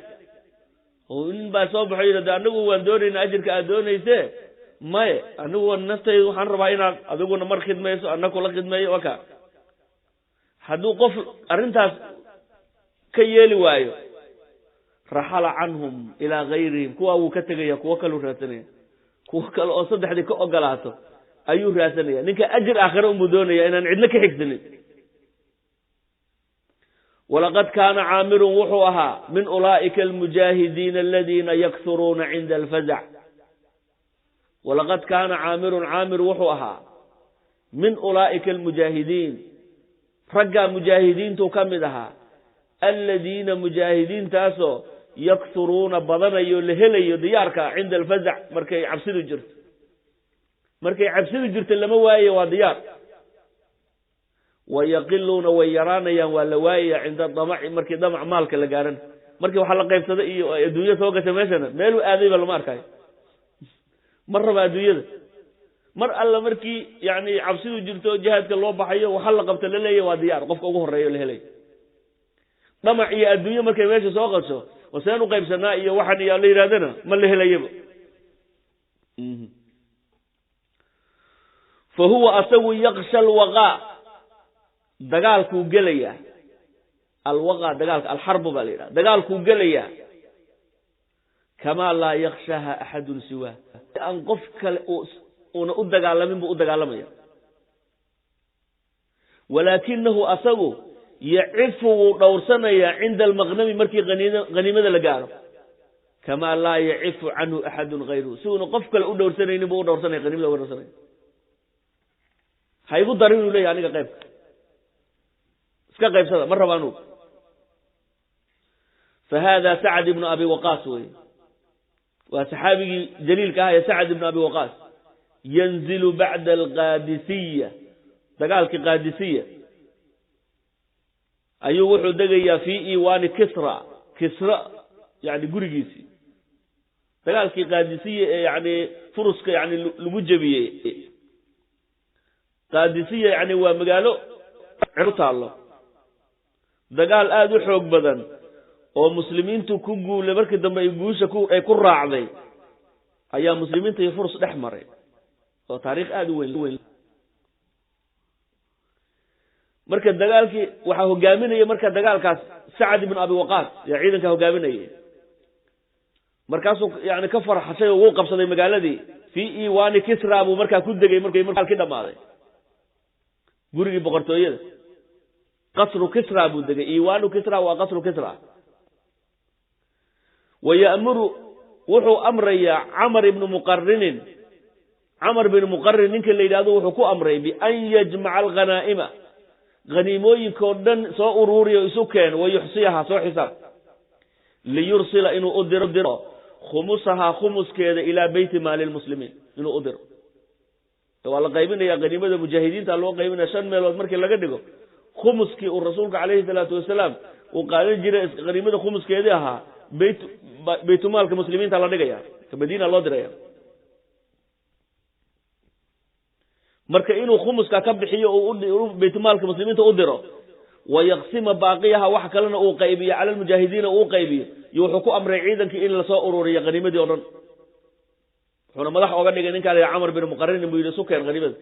oo nin baa soo baxo yidhi de anigu waan doonaynaa ajirka aad doonaysee, maye anigu naftaydu waxaan rabaa inaad adiguna mar khidmayso anna kula khidmeeyo. Waka hadduu qof arrintaas ka yeeli waayo, raxala canhum ilaa gayrihim, kuwaa wuu ka tegaya, kuwo kaleu raadsanaya, kuwo kale oo 3dii ka ogolaato ayuu raadsanaya. Ninka ajir aakhire unbuu doonaya inaan cidna ka xigsanin. Walaqad kaana caamirun wuxuu ahaa min ulaa'ika almujaahidiina aladiina yakhuruuna cinda alfazac. Walaqad kaana caamirun, caamir wuxuu ahaa min ulaa'ika almujaahidiin, raggaa mujaahidiintuu ka mid ahaa, aladiina mujaahidiintaasoo yakhuruuna badanayo la helayo diyaarka cinda alfazac, markay cabsidu jirto. Markay cabsidu jirto lama waayayo, waa diyaar. Wayaqiluuna way yaraanayaan, waa la waayaya cinda damaci, markii damac maalka la gaarana, markii waxa la qaybsada iyo adduunya soo gasha meeshana meeluu aadayba lama arkayo, mar raba adduunyada. Mar alla markii yani cabsidu jirto jihaadka loo baxayo waxa la qabta la leeyahy waa diyaar, qofka ugu horeeyo la helayo. Damac iyo adduunye markay meesha soo qabso waseen u qaybsanaa iyo waxan iyo la yidhahdana ma la helayaba. Fa huwa asagu yaksha alwaqaa, dagaalkuu gelayaa. Alwaqaa dagaalka, alxarbu baa la yidhaha, dagaalkuu gelayaa. Kamaa laa yakshaha axadun siwaa, aan qof kale uuna u dagaalamin buu u dagaalamaya. Walaakinahu asagu yacifu wuu dhowrsanayaa cinda almaqnami, markii haniimada la gaaro. Kamaa laa yacifu canhu axadun hayruhu, si uuna qof kale u dhowrsanaynin buu u dhowrsanaya, haniimada uga dhowrsanaya. Ha igu darin inuu leeyahy aniga qaybka iska qaybsada ma raba anugu. Fa haada Sacd ibnu Abi Waqaas weye, waa saxaabigii jaliilka ah ee Sacd ibnu Abi Waqaas. Yanzilu bacda alqaadisiya, dagaalkii Qaadisiya ayuu wuxuu degayaa fii iiwaani Kisra, Kisra yani gurigiisii. Dagaalkii Qaadisiya ee yani furuska yani lagu jebiyey. Qaadisiya yani waa magaalo ku taallo, dagaal aada u xoog badan oo muslimiintu ku guulay, markii dambe ay guusha ay ku raacday ayaa muslimiinta iyo furus dhex maray, oo taariikh aada u weyn. Marka dagaalkii waxaa hogaaminaya marka dagaalkaas Sacad ibnu Abi Waqaas yaa ciidanka hogaaminayay. Markaasuu yani ka farxashay oo wuu qabsaday magaaladii fii iiwaani Kisra buu markaa ku degay markay markii dhamaaday gurigii boqortooyada, qasru Kisra buu degay. Iiwaanu Kisra waa qasru Kisra. Wa ya'muru Wuxuu amrayaa Camar ibnu Muqarinin, Camar bin Muqarin ninka la yidhahdo, wuxuu ku amray bian yajmaca alghanaa'ima, haniimooyinkao dhan soo uruuriyo, isu keen, wa yuxsiyaha, soo xisaab, liyursila, inuu u diro, khumusahaa, khumuskeeda, ilaa beyti maali lmuslimiin inuu u diro. Waa la qaybinaya haniimada, mujaahidiinta loo qaybinaya. Shan meelood markii laga dhigo, khumuskii uu rasuulka calayhi salaatu wasalaam uu qaadan jiray, haniimada khumuskeedii ahaa, beyt baytumaalka muslimiinta la dhigaya, ka Madiina loo diraya. Marka inuu khumuska ka bixiyo uu baytumaalka muslimiinta u diro, wayaqsima baaqiyaha, wax kalena uu qaybiyo, cala lmujaahidiina uu qaybiyo. Iyo wuxuu ku amray ciidankii in lasoo ururiyo haniimadii o dhan, wuxuuna madax oga dhigay ninkaa la Camar bin Muqarinin. Buu yidhi, isu keen haniimada.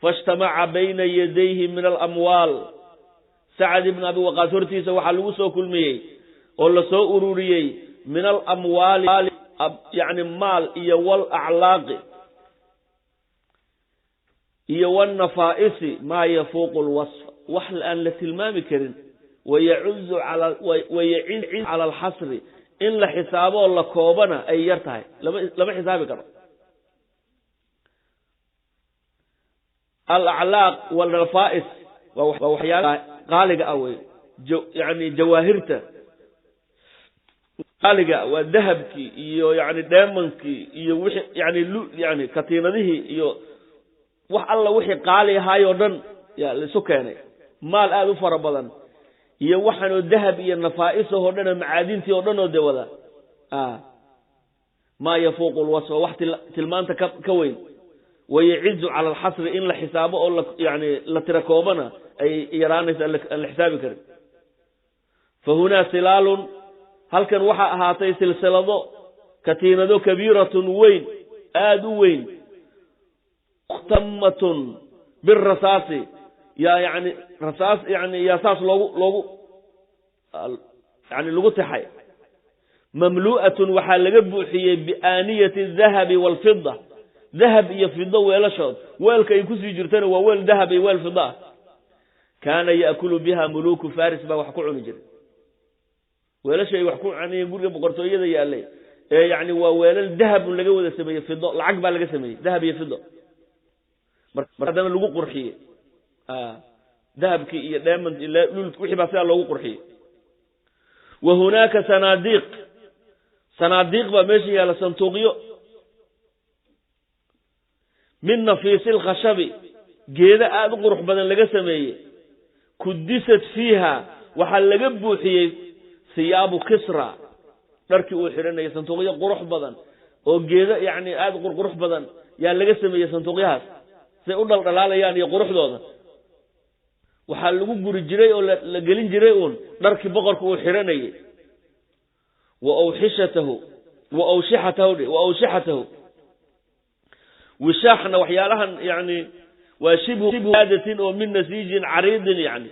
Faاjtamaca bayna yadayhi min alamwaal, Sacad ibn Abi Waqaas hortiisa waxaa lagu soo kulmiyey oo lasoo ururiyey, min alamwaali, yani maal, iyo walaclaaqi iyo wاnafaa'isi, maa yafuuqu lwasfa, wax aan la tilmaami karin, wayacuzu wayaciz cala alxasri, in la xisaaboo la koobana ay yar tahay, lama xisaabi karo. Alaclaaq walnafaa'is waa waxyaalaha qaaliga ah wey, yani jawaahirta qaaliga, waa dahabkii iyo yani dheemankii iyo wixii yani yani katiinadihii iyo wax alla wixii qaali ahaayoo dhan yaa laisu keenay. Maal aada u fara badan iyo waxaanoo dahab iyo nafaa'isahoo dhan oo macaadintii oo dhan oo de wada, maa yafuuqu lwasfa, wax tilmaanta ka weyn, wayacizu cala alxasri, in la xisaabo oo yani la tira koobana ay yaraanayso, aan la xisaabi karin. Fa hunaa silaalun, halkan waxaa ahaatay silsilado, katiinado, kabiiratun, weyn, aada u weyn, mukhtamatun birasaasi, yaa yani rasaas, yani yaa saas loogu yani lagu taxay, mamlu'atun, waxaa laga buuxiyey, biaaniyati dahabi waalfida, dahab iyo fido weelashood. Weelka ay kusii jirtana waa weel dahab iyo weel fida ah. Kaana yaakulu biha muluku faris, baa wax ku cuni jiray weelasha ay wax ku cunayeen guriga boqortooyada yaalay ee yani waa weelal dahabun laga wada sameeyey, fido, lacag baa laga sameeyey, dahab iyo fido. Mar haddana lagu qurxiyey dahabkii iyo dheemant lul, wixii baa sidaa loogu qurxiyey. Wa hunaaka sanaadiiq, sanaadiiq baa meesha yaalla, sanduuqyo, min nafiisi lkhashabi, geedo aada u qurux badan laga sameeyey, kudisat fiiha, waxaa laga buuxiyey, hiyaabu Kisra, dharkii uu xidhanayay. Sanduuqyo qurux badan oo geedo yani aada u qurqurux badan yaa laga sameeyey. Sanduuqyahaas say u dhaldhalaalayaan iyo quruxdooda, waxaa lagu guri jiray oo la gelin jiray uun dharkii boqorka uu xidhanayay. Wa awxishatahu, wa awshixatahu, wa awshixatahu. Wishaaxna waxyaalahan yani waa shibhu aadatin oo min nasiijin cariidin, yani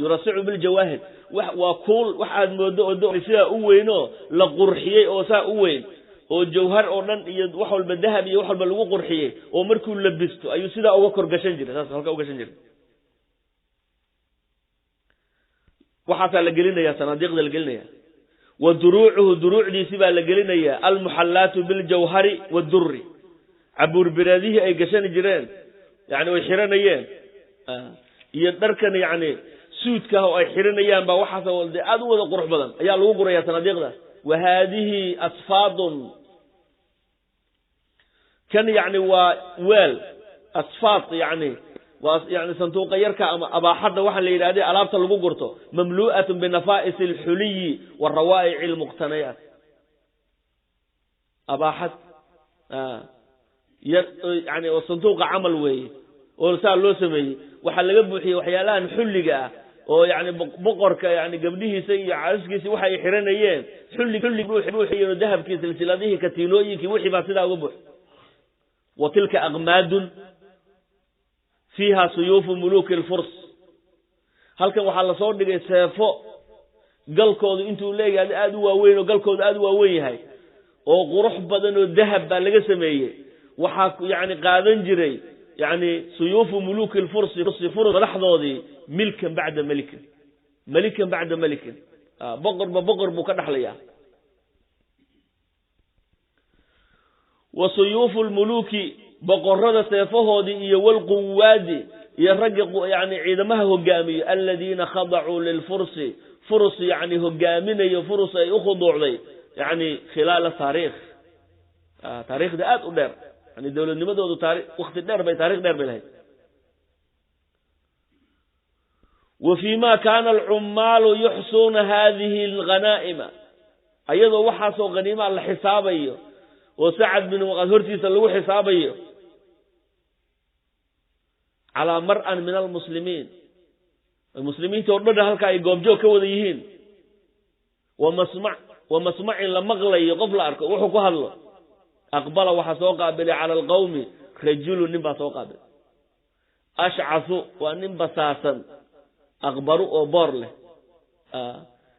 yurasicu biljawaahir, waa kuul wax aad moodo oo sidaa u weyn oo la qurxiyey oo saa u weyn oo jawhar oo dhan iyo wax walba, dahab iyo wax walba lagu qurxiyey, oo markuu labisto ayuu sidaa uga kor gashan jiray, saas halka ugashan jiray. Waxaasaa la gelinaya, sanaadiiqda la gelinaya. Wa duruucuhu, duruucdiisi baa la gelinaya, almuxallaatu biljawhari waddurri, cabuurbireedihii ay gashani jireen, yani ay xiranayeen, iyo dharkan yani suudkaah oo ay xiranayaan baa waxaas de aada u wada qurux badan ayaa lagu guraya sanaadiiqdaas. Wa haadihi asfaadun, kan yani waa weel, asfaad yani waa yani sanduuqa yarka ama abaaxadda waxaa la yidhahda alaabta lagu gurto, mamlu'atun binafaa'is alxuliyi warawaa'ici almuqtanayaat. Abaaxad yar yani oo sanduuqa camal weeye oo saa loo sameeyey, waxaa laga buuxiyey waxyaalahan xulliga ah oo yani boqorka yani gabdhihiisa iyo caasaskiisa waxa ay xiranayeen, xulli xulli buuxiyeen, dahabkii, silsiladihii, katiinooyinkii, wixii baa sidaa uga buux. Wa tilka aqmaadun fiiha suyuufu muluuki lfurs, halkan waxaa lasoo dhigay seefo galkoodu intuu leeyahay aada u waaweyn oo galkoodu aada u waaweyn yahay oo qurux badan oo dahab baa laga sameeyey. Waxaa yani qaadan jiray yani suyuufu muluuki lfursi, furs madaxdoodii, milkan bacda melikin, melikan bacda melikin, boqorba boqor buu ka dhexlayaa. Wa suyuufu lmuluuki, boqorada seefahoodii, iyo walquwaadi, iyo ragga yani ciidamaha hogaamiyo, aladiina khadacuu lilfursi, furus yani hogaaminayo, furus ay u khuduucday yani khilaala taariikh, taariikhda aada u dheer, yani dowladnimadoodu taari wakti dheer bay, taarikh dheer bay lahayd. Wa fii ma kaana alcummaalu yuxsuuna hadihi alghanaa'ima, ayadoo waxaasoo khaniimaa la xisaabayo oo Sacad bin Waqaas hortiisa lagu xisaabayo, calaa mar-an min almuslimiin, muslimiinta o dhanna halkaa ay goobjoog ka wada yihiin, wamasmac wa masmacin la maqlayo, qof la arko wuxuu ku hadlo. Aqbala, waxaa soo qaabilay cala alqawmi rajulu, nin baa soo qaabilay, ashcasu, waa nin basaasan, aqbaru, oo boor leh,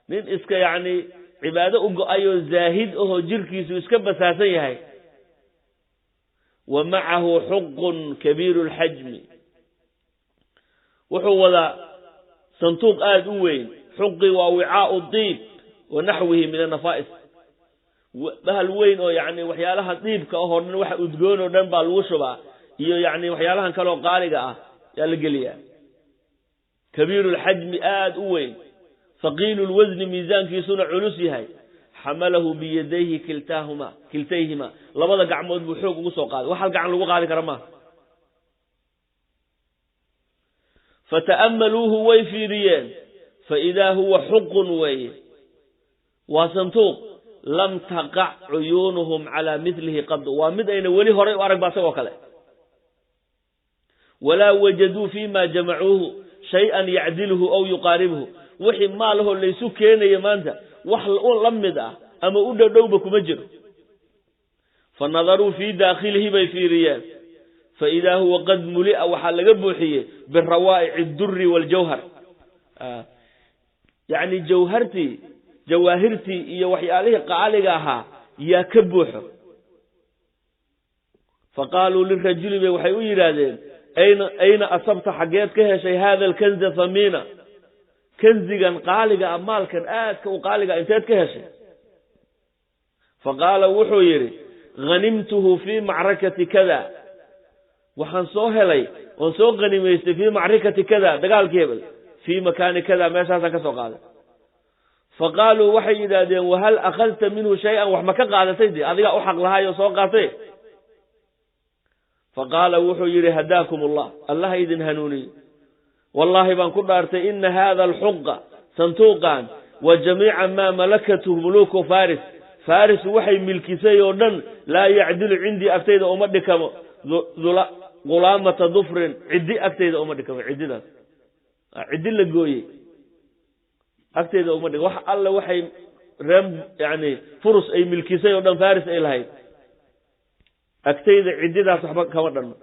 nin iska yacni cibaado u go-ayoo zaahid ahoo jirkiisu iska basaasan yahay. Wa macahu xuqun kabiiru lxajmi, wuxuu wadaa sanduuq aada u weyn. Xuqi waa wicaau diib wa naxwihi min anafaa'is, bahal weyn oo yani waxyaalaha diibka ahoo dhan, waxa udgoon oo dhan baa lagu shubaa, iyo yani waxyaalahan kaleoo qaaliga ah yaa la geliyaa. Kabiiru lxajmi, aada u weyn, haqiilu lwasni, miisaankiisuna culus yahay. Xamalahu biyadayhi kiltaahuma kiltayhima, labada gacmood buu xoog ugu soo qaaday, wax hal gacan lagu qaadi kara maaha. Fata'ammaluuhu, way fiiriyeen, faidaa huwa xuqun weeye, waa santuuq lam taqac cuyuunuhum calaa milihi qad, waa mid ayna weli horay u arag ba isagoo kale. Walaa wajaduu fiima jamacuuhu shay-an yacdiluhu aw yuqaaribhu, wixii maalahoo laysu keenayo maanta wax la mid ah ama u dhowdhowba kuma jiro. Fa nadaruu fii daakhilihi, bay fiiriyeen, faidaa huwa qad muli'a, waxaa laga buuxiyey birawaa'ici duri waljawhar, yacni jawhartii, jawaahirtii iyo waxyaalihii qaaliga ahaa yaa ka buuxo. Fa qaaluu lirajuli, bay waxay u yidhaahdeen, ayna asabta, xaggeed ka heshay, haada alkanza thamiina, kanzigan qaaliga ah, maalkan aadka u qaaliga, inteed ka heshay? Fa qaala, wuxuu yidhi, hanimtuhu fii macrakati kada, waxaan soo helay oon soo qanimaystay fii macrikati kada, dagaalkii hebel, fii makaani kada, meeshaasaan ka soo qaaday. Fa qaaluu, waxay yidhaahdeen, wahal akhadta minhu shay-an, wax ma ka qaadatay de, adigaa u xaq lahaayoo soo qaatay? Fa qaala, wuxuu yidhi, hadaakum allah, allaha idin hanuuniyo, wallaahi baan ku dhaartay, ina haada alxuqa, santuuqan, wa jamiica maa malakathu muluuku faris, faris waxay milkisay oo dhan, laa yacdilu cindii, agtayda uma dhikamo, qulaamata dufrin, ciddi agtayda uma dhikamo, ciddidaas ciddi la gooyey agtayda uma dhikamo. Wax alle waxay reem yani furus ay milkisay oo dhan, faris ay lahayd, agtayda ciddidaas waxba kama dhanno.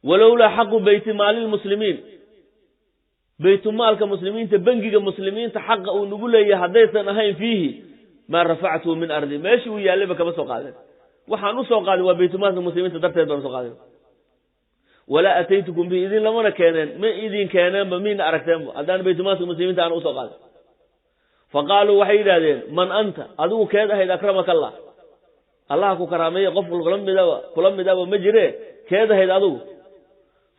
Walowlaa xaqu beyti maalilmuslimiin, baytumaalka muslimiinta, bengiga muslimiinta xaqa uu nagu leeyahay haddaysan ahayn fiihi, maa rafactuhu min ardi, meeshii uu yaallayba kama soo qaadeen. Waxaan usoo qaadin waa baytumaalka muslimiinta darteed baan usoo qaadin. Walaa ataytukum bihi, idin lamana keeneen, ma idin keeneenba, miina aragteenba haddaan baytumaalka muslimiinta aan usoo qaadin. Fa qaaluu, waxay yidhahdeen, man anta, adigu keed ahayd, akramaka allah, allaha ku karaameeye, qof kula midaba kula midaba ma jire, keed ahayd adigu?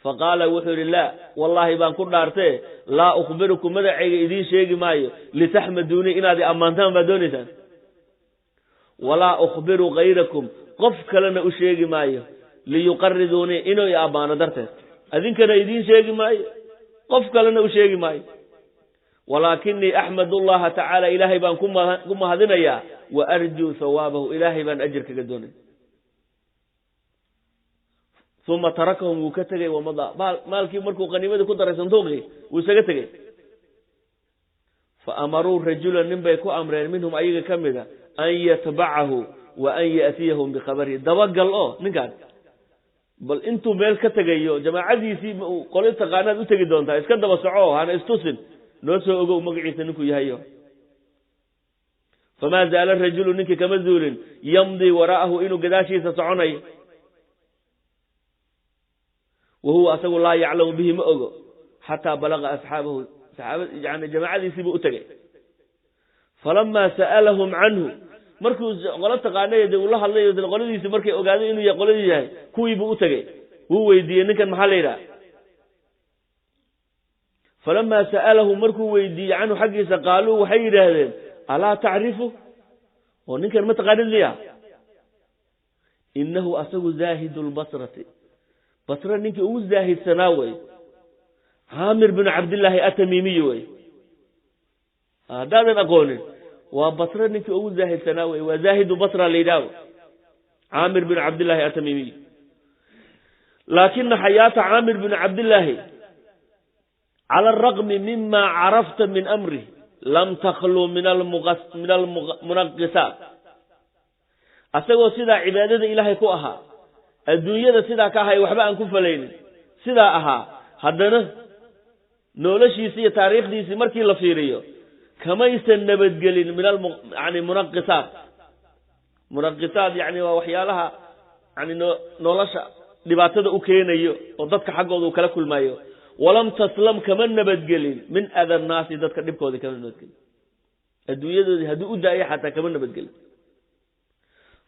Fa qaala, wuxuu yidhi, laa wallaahi baan ku dhaartee, laa ukhbirukum, magacayga idiin sheegi maayo, litaxmaduunii, inaad i ammaantaan baad doonaysaan, walaa ukhbiru kayrakum, qof kalena u sheegi maayo, liyuqariduunii, inuu i ammaano darteed, adinkana idiin sheegi maayo, qof kalena u sheegi maayo. Walaakinii axmad allaha tacaala, ilaahay baan ku mahadinayaa, wa arjuu hawaabahu, ilaahay baan ajir kaga doonaya. Uma tarakahum, wuu ka tegey, wamadaa, maalkii markuu qaniimadii ku daray sanduuqii wuu isaga tegey. Fa amaruu rajulan, nin bay ku amreen, minhum ayaga ka mid a, an yatbacahu wa an yaatiyahum bikhabarihi, dabagal oo ninkaan bal intuu meel ka tegayo, jamaacadiisii qoli taqaanaad u tegi doontaa, iska daba soco, hana istusin, noo soo ogow magaciisa, ninkuu yahayo. Famaa zaala rajulu, ninkii kama zuulin, yamdii waraa'ahu, inuu gadaashiisa soconayo, wa huwa asagu laa yaclamu bihi, ma ogo, xataa balaga asxaabahu, saxaaba yani jamaacadiisiibuu u tegay. Falamaa sa'alahum canhu, Markuu qolo taqaanay dee uu la hadlay, qoladiisi markay ogaaday inuu qoladii yahay, kuwiibuu u tegey, wuu weydiiyey ninkan maxaa la yidhaha. Falamaa sa'alahu, markuu weydiiyey canhu xaggiisa, qaaluu waxay yidhaahdeen alaa tacrifu, oo ninkan ma taqaanid miya? Inahu asagu zaahidu lbasrati, basre ninkii ugu zaahidsanaa wey, Caamir binu Cabdillaahi Atamiimiyi wey. Haddaadan aqoonin, waa Basre ninkii ugu zaahidsanaa wey, waa zaahidu Basra la yidhahdo, Caamir binu Cabdillaahi Atamiimiy. Laakina xayaata Caamir binu Cabdillaahi cala araqmi mima carafta min amrih lam takhluu min almunaqisaat. Asagoo sidaa cibaadada Ilaahay ku ahaa, adduunyada sidaa ka ahay, waxba aan ku falaynin sidaa ahaa, haddana noloshiisi iyo taariikhdiisii markii la fiiriyo kamaysan nabadgelin min yani munaqisaat. Munaqisaat yani waa waxyaalaha yani nolosha dhibaatada u keenayo oo dadka xaggooda uu kala kulmaayo. Walam taslam, kama nabadgelin, min ada nnaasi, dadka dhibkooda kama nabadgelin. Adduunyadoodii haddii u daayo xataa kama nabadgelin.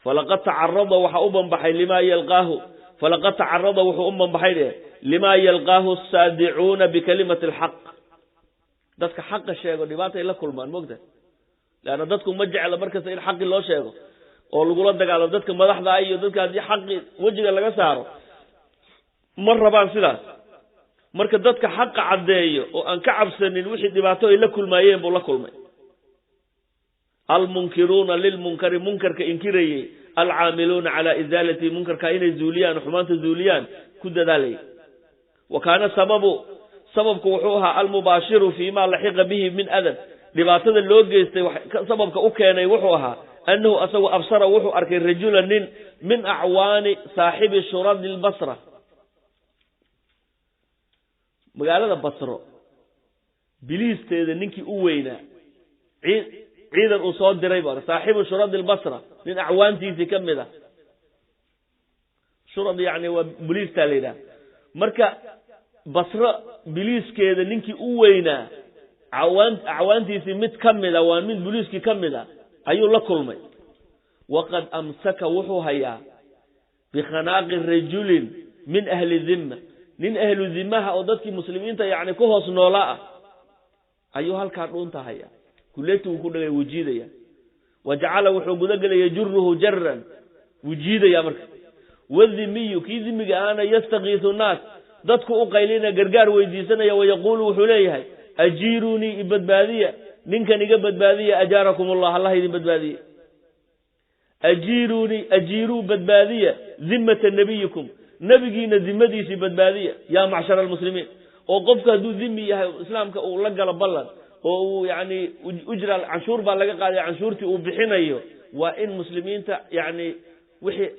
Falaqad tacarada, waxa u banbaxay limaa yalqaahu, falaqad tacarada, wuxuu u banbaxay dheh, limaa yalqaahu asaadicuuna bikalimati alxaq. Dadka xaqa sheego dhibaatay la kulmaan, mogta, leanna dadku ma jecla markasta in xaqi loo sheego oo lagula dagaalamo dadka madaxda iyo dadka. Haddii xaqi wejiga laga saaro ma rabaan sidaas. Marka dadka xaqa caddeeyo oo aan ka cabsanin wixii dhibaato ay la kulmaayeen buu la kulmay. Almunkiruuna lilmunkari, munkarka inkirayey, alcaamiluuna calaa isaalatihi, munkarka inay zuuliyaan, xumaanta zuuliyaan ku dadaalayay. Wa kaana sababu, sababku wuxuu ahaa almubaashiru fii ma laxiqa bihi min adan, dhibaatada loo geystay sababka u keenay wuxuu ahaa annahu asagu absara, wuxuu arkay rajula, nin min acwaani saaxibi shuradi lbasra, magaalada Basro biliisteeda ninkii u weynaa, ciidan uu soo diray ba, saaxibu shuradi lbasra, nin acwaantiisii ka mid a. Shurad yani waa biliistaa la yidhaha. Marka Basro biliiskeeda ninkii u weynaa acwaantiisii mid ka mid a, waa mid biliiskii ka mid a, ayuu la kulmay. Waqad amsaka, wuxuu hayaa, bikhanaaqi rajulin min ahli dhimma, nin ahlu dhimaha oo dadkii muslimiinta yani ku hoos noolaa ah ayuu halkaa dhuunta hayaa, kuleeti uu ku dhagay, wuu jiidaya. Wa jacala, wuxuu guda gelaya, juruhu jaran, wuu jiidaya. Marka wadhimiyu, kii dhimiga ahana, yastakiisu nnaas, dadku u qaylina, gargaar weydiisanaya. Wayaquulu, wuxuu leeyahay ajiirunii, ibadbaadiya, ninkan iga badbaadiya, ajaarakum allah, Allah idin badbaadiye. Ajiirunii, ajiiruu, badbaadiya, dhimmata nebiyikum, nebigiina dhimadiisii badbaadiya, yaa macshara almuslimiin. Oo qofku hadduu dhimi yahay, islaamka uu la galo ballan oo uu yani ujra, canshuur baa laga qaaday, canshuurtii uu bixinayo waa in muslimiinta yani wixii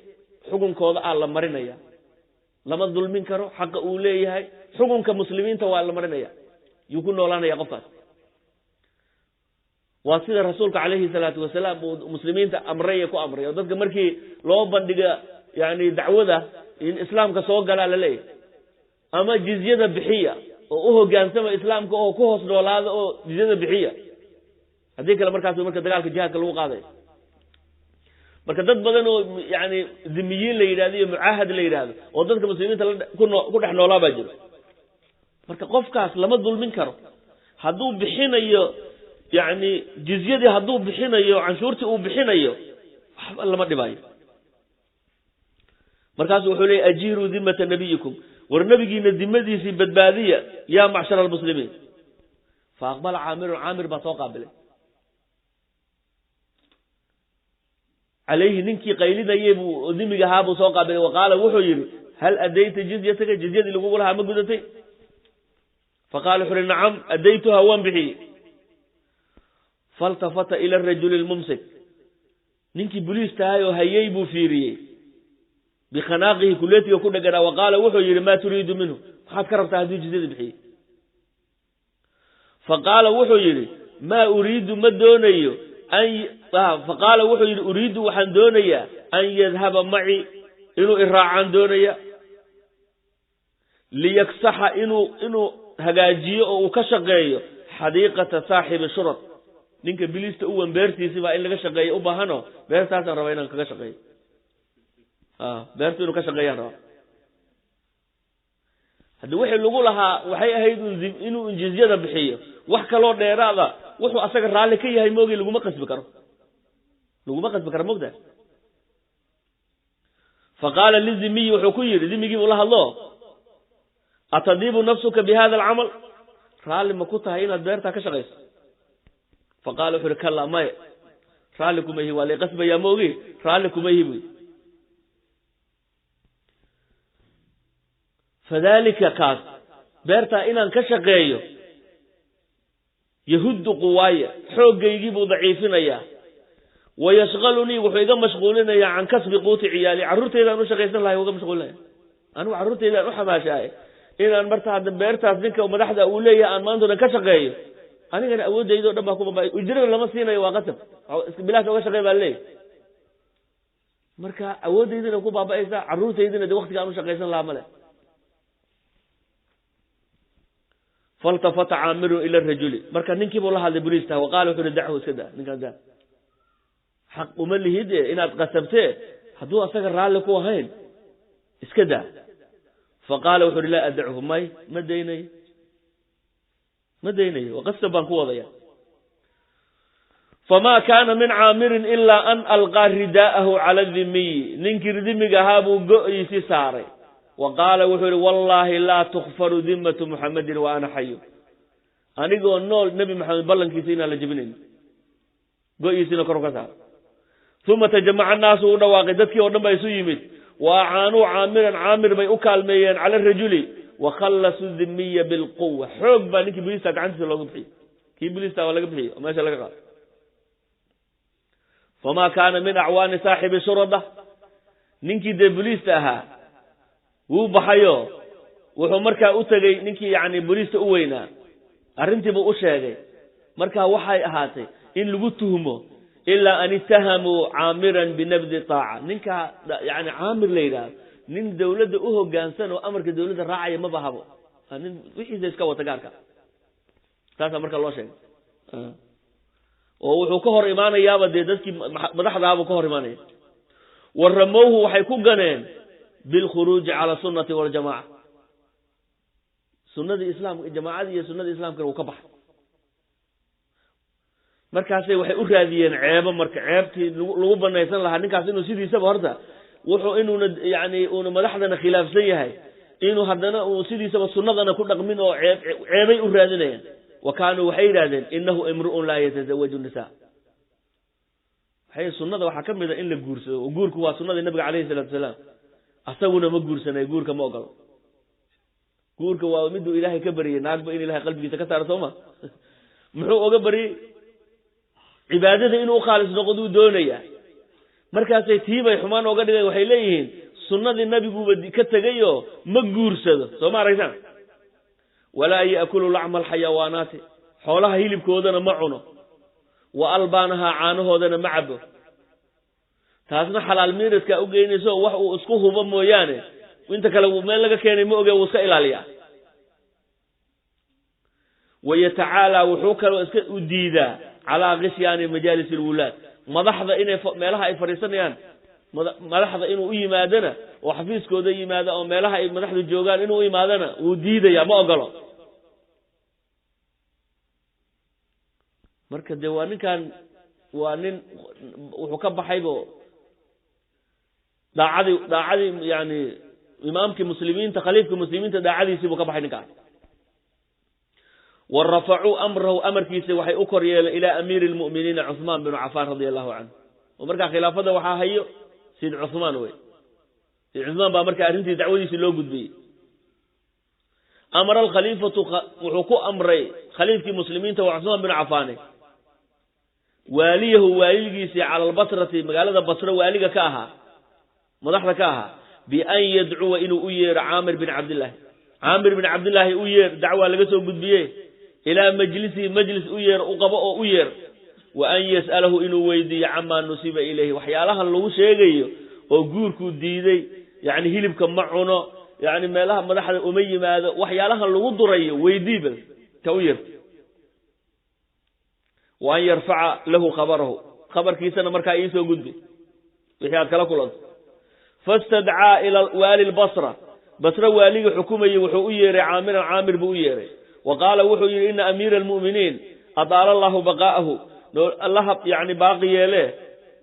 xukunkooda ah la marinaya. Lama dulmin karo, xaqa uu leeyahay xukunka muslimiinta waa la marinaya, yuu ku noolaanaya qofkaas. Waa sida rasuulka calayhi salaatu wasalaam uu muslimiinta amray, ku amray, oo dadka markii loo bandhiga yani dacwada in islaamka soo galaa la leeyahay ama jizyada bixiya oo u hogaansama islaamka oo ku hoos noolaada oo jizyada bixiya, haddii kale markaas marka dagaalka jihaadka lagu qaadayo. Marka dad badan oo yani dhimiyiin la yidhahdo iyo mucaahad la yidhahdo oo dadka muslimiinta ku dhex noolaa baa jiro. Marka qofkaas lama dulmin karo. Hadduu bixinayo yani jizyadii, hadduu bixinayo canshuurtii uu bixinayo, waxba lama dhibaayo. Markaasu wuxuu leeyay ajiiruu dimata nabiyikum, war nabigiina dimadiisii badbaadiya, yaa macshara almuslimiin. Fa aqbala Caamirun, Caamir baa soo qaabilay, calayhi, ninkii qaylinayey buu, dimiga ahaa buu soo qaabilay. Wa qaala, wuxuu yidhi hal adayta jizyataka, jizyadii lagugu lahaa ma gudatay? Faqala, wuxu uhi nacam, adaytuha, waan bixiyey. Faltafata ila rajuli lmumsik, ninkii boliis tahay oo hayey buu fiiriyey, bikhanaaqihi, kuleetiga ku dheganaa. Wa qaala, wuxuu yidhi maa turiidu minhu, maxaad ka rabtaa hadduu jizyada bixiyey? Faqaala, wuxuu yidhi maa uriidu, ma doonayo. Faqaala, wuxuu yidhi uriidu, waxaan doonayaa, an yadhaba maci, inuu iraacaan doonaya, liyaksaxa, inuu hagaajiyo oo uu ka shaqeeyo, xadiiqata saaxibi shurad, Ninka biliista u wan beertiisi baa in laga shaqeeyo u baahano, beertaasaan rabaa inaan kaga shaqeeyo. Beertu inuu ka shaqeeyaan rabaa. Haddii wixii lagu lahaa waxay ahayd inuu jizyada bixiyo, wax kaloo dheeraada wuxuu asaga raalli ka yahay moogay laguma qasbi karo, laguma qasbi karo mogta. Fa qaala lizimiyi, wuxuu ku yidhi dimigii buu la hadlo, atadiibu nafsuka bi hada alcamal, raalli ma ku tahay inaad beertaa ka shaqayso? Fa qaala wuxu uhi kallaa, maya, raalli kuma ihi, waa lay qasbayaa moogi, raalli kuma ihi buy. Fadalika kaas beertaa inaan ka shaqeeyo yahuddu quwaaya, xooggaygii buu daciifinayaa, wayashqalunii, wuxuu iga mashquulinayaa can kasbi quuti ciyaali, carruurtaydaan u shaqaysan lahay uga mashquulinaya. Anigu carruurtaydaan u xamaashaaye inaan marta hadda beertaas ninka madaxda uu leeyahay aan maanta o dhan ka shaqeeyo, anigana awoodaydo dhan baa ku baba, ujrana lama siinayo, waa qasab, bilaash oga shaqey baa leeyahy. Marka awooddaydina ku baaba'aysaa, carruurtaydina de waktiga aan u shaqaysan lahaa male. Faltafata caamirun ila rajuli, marka ninkii buu la hadlay boliista, wa qaala wuxu uhi dachu, iska daa ninkaan, daa, xaq uma lihid e inaad qasabtee, hadduu asaga raalli ku ahayn iska daa. Fa qaala wuxu uhi laa adachu, may, ma daynayo, ma daynayo, qasab baan ku wadaya. Famaa kaana min caamirin ilaa an alqaa ridaa'ahu cala dimiyi, ninkii dimiga ahaa buu go-iisi saaray. Wa qaala wuxuu yihi wallaahi laa tukfaru dimmatu muxamadin wa ana xayu, anigoo nool nebi maxamed ballankiisa inaan la jebinayn. Go-iisina kor ka saaray. Uma tajamaca annaasu, u dhawaaqay, dadkii oo dhan baa isu yimid. Wa acaanuu caamiran, caamir bay u kaalmeeyeen cala rajuli, wa khallasuu dimiya bilquwa, xoog baa ninkii boliista gacantiisa looga bixiyey, kii boliista waa laga bixiyey oo meesha laga qaaday. Famaa kaana min acwaani saaxibi shurada, ninkii dee boliista ahaa wuu baxayo, wuxuu markaa u tegey ninkii yacni boliista u weynaa, arrintiibuu u sheegay. Marka waxay ahaatay in lagu tuhmo ilaa an ittahamuu caamiran binabdi taaca, ninkaa yani caamir la yidhaahdo nin dawladda u hoggaansan oo amarka dawladda raacaya maba habo, nin wixiisa iska wata gaarka, saasaa marka loo sheegay. Oo wuxuu ka hor imaanayaaba dee dadkii madaxdaabuu ka hor imaanaya. Wa ramowhu, waxay ku ganeen bilkhuruuji cala sunnati waljamaca, sunadii islaamka, jamaacadii iyo sunadii islaamkana wuu ka baxay. Markaasay waxay u raadiyeen ceebo, marka ceebtii lagu banaysan lahaa ninkaas inuu sidiisaba horta wuxuu inuuna yani uuna madaxdana khilaafsan yahay, inuu haddana uu sidiisaba sunnadana ku dhaqmin, oo ceeb ceebay u raadinayaan. Wa kaanuu waxay yidhahdeen inahu imru'un laa yatasawaju nisa. Waxay sunnada waxaa ka mid a in la guursado, oo guurku waa sunnadii nabiga calayhi salaatu wasalaam, asaguna ma guursanay, guurka ma ogolo. Guurka waa miduu ilaahay ka baryey, naagba in ilahay qalbigiisa ka saaro sooma? Muxuu oga baryey? Cibaadada inuu ukhaalis noqduu doonayaa. Markaasay tiibay xumaan ooga dhigayn, waxay leeyihiin sunnadii nabiguuba ka tegayoo ma guursado, soo ma aragtaan? Walaa ya'kulu lacma alxayawaanaati, xoolaha hilibkoodana ma cuno, wa albaanahaa, caanahoodana ma cabo. Taasna xalaal miiradkaa u geynayso, wax uu isku hubo mooyaane inta kale meel laga keenay ma oge, wuu iska ilaaliyaa. Wayatacaalaa, wuxuu kaloo iska u diidaa calaa khishyaani majaalis alwulaad, madaxda inay meelaha ay fadhiisanayaan, madaxda inuu u yimaadana oo xafiiskooda yimaado oo meelaha ay madaxdu joogaan inuu u yimaadana wuu diidaya, ma ogolo. Marka dee waa ninkan, waa nin wuxuu ka baxaybo daacadii, daacadii yani imaamkii muslimiinta, khaliifkii muslimiinta daacadiisii buu ka baxay ninkaas. Wa rafacuu amrahu, amarkiisa waxay u kor yeeleen ilaa amiiri lmu'miniina Cuثmaan binu Cafaan radia allahu canhu. Oo markaa khilaafada waxaa hayo Sayid Cuثmaan wey, Sayid Cuثmaan baa markaa arrintii dacwadiisii loo gudbiyey. Amara alkhaliifatu, wuxuu ku amray khaliifkii muslimiinta waa Cuثmaan binu Cafaane, waaliyahu, waaligiisii cala albasrati, magaalada Basre waaliga ka ahaa, madaxda ka ahaa, bian yadcuwa, inuu u yeero Caamir bin Cabdillaahi, Caamir bin Cabdillaahi u yeer, dacwaa laga soo gudbiye, ilaa majlisihi, majlis u yeer, u qabo oo u yeer, wa an yas'alahu, inuu weydiiyo camaa nusiba ilayhi, waxyaalahan lagu sheegayo oo guurkuu diiday, yacni hilibka ma cuno, yacni meelaha madaxda uma yimaado, waxyaalahan lagu durayo weydii, bal ta u yeerto. Wa an yarfaca lahu khabarahu, khabarkiisana markaa iisoo gudbi wixii aad kala kulanto. Fastadcaa ila waali lbasra, basre waaligii xukumayey wuxuu u yeeray Caamiran, Caamir buu u yeeray. Wa qaala, wuxuu yidhi: "Ina amiira almu'miniin, adaala allahu baqaa'ahu, Allaha yani baaqi yeele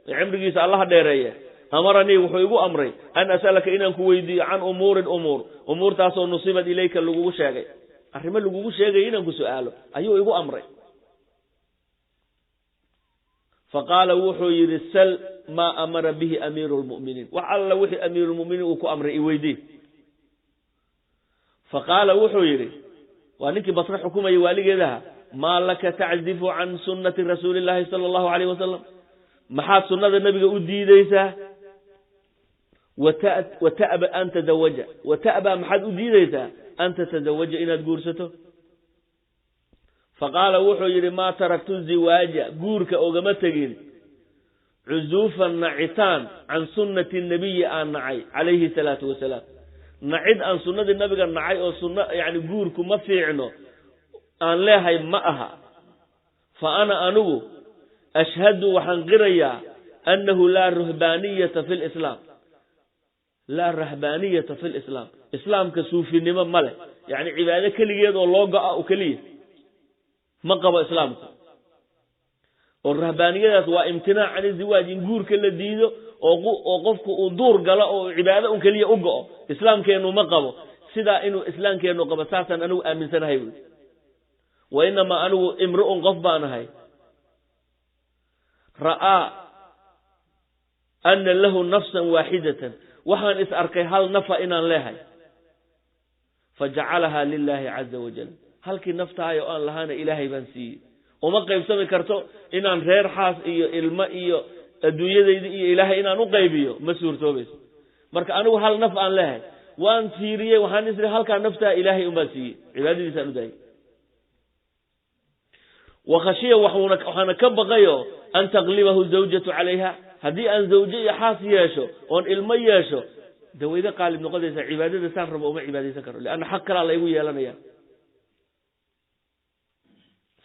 cimrigiisa, Allaha dheereeye, amaranii, wuxuu igu amray, an as'alaka, inaan ku weydiiyo, can umuurin, umuur, umuurtaasoo nusibad ilayka, lagugu sheegay, arrimo lagugu sheegay inaan ku su'aalo ayuu igu amray." Faqaala, wuxuu yidhi: "Sal maa amara bihi amiiru lmu'miniin, wax alla wixii amiirulmuminiin uu ku amray iweydii." Faqaala, wuxuu yidhi, waa ninkii Basre xukumayay waaligeedaha: "Maa laka taczifu can sunnati rasuuli illaahi sala allahu alayh wasalam? Maxaad sunnada nebiga u diideysaa? Wa ta'ba an tazawaja, wa ta'ba, maxaad u diideysaa, an tatazawaja, inaad guursato?" Faqaala, wuxuu yidhi: "Maa taraktu ziwaaja, guurka ogama tegin, cuzuufan, nacitaan, can sunnati nabiyi aan nacay calayhi salaatu wasalaam, nacid aan sunnadii nabiga nacay oo sunno yani guurku ma fiicno aan leehay ma aha. Fa ana, anigu, ashhadu, waxaan qirayaa, annahu laa ruhbaaniyata fi lislaam, laa rahbaaniyata fi lislaam, islaamka suufinimo ma leh, yacni cibaado keligeed oo loo go'a o keliya ma qabo islaamku. Oo rahbaaniyadaas waa imtinaac can iziwaaj, in guurka la diido oo qofku uu duur galo oo cibaado un keliya u go'o, islaamkeennu ma qabo sidaa. Inuu islaamkeennu qabo saasaan anigu aaminsanahay buui. Wa inamaa anigu imru'un, qof baan ahay, ra'aa ana lahu nafsan waaxidatan, waxaan is arkay hal nafa inaan leehay, fajacalahaa lilaahi caza wajal, halkii naftahay oo aan lahaana Ilaahay baan siiyey. Uma qaybsami karto inaan reer, xaas iyo ilmo iyo adduunyadayda iyo Ilaahay inaan u qaybiyo, ma suurtoobayso. Marka anigu hal naf aan leehay waan fiiriyey, waxaan isri halkaa naftaa Ilaahay unbaan siiyey, cibaadadiisaan u daayay. Wa khashiya, waxaana ka baqayo, an taqlibahu zawjatu calayha, haddii aan zawjo iyo xaas yeesho oon ilmo yeesho, de wayga qaalib noqonaysaa, cibaadada saan rabo uma cibaadaysan karo, lianna xaq kalaa laygu yeelanaya."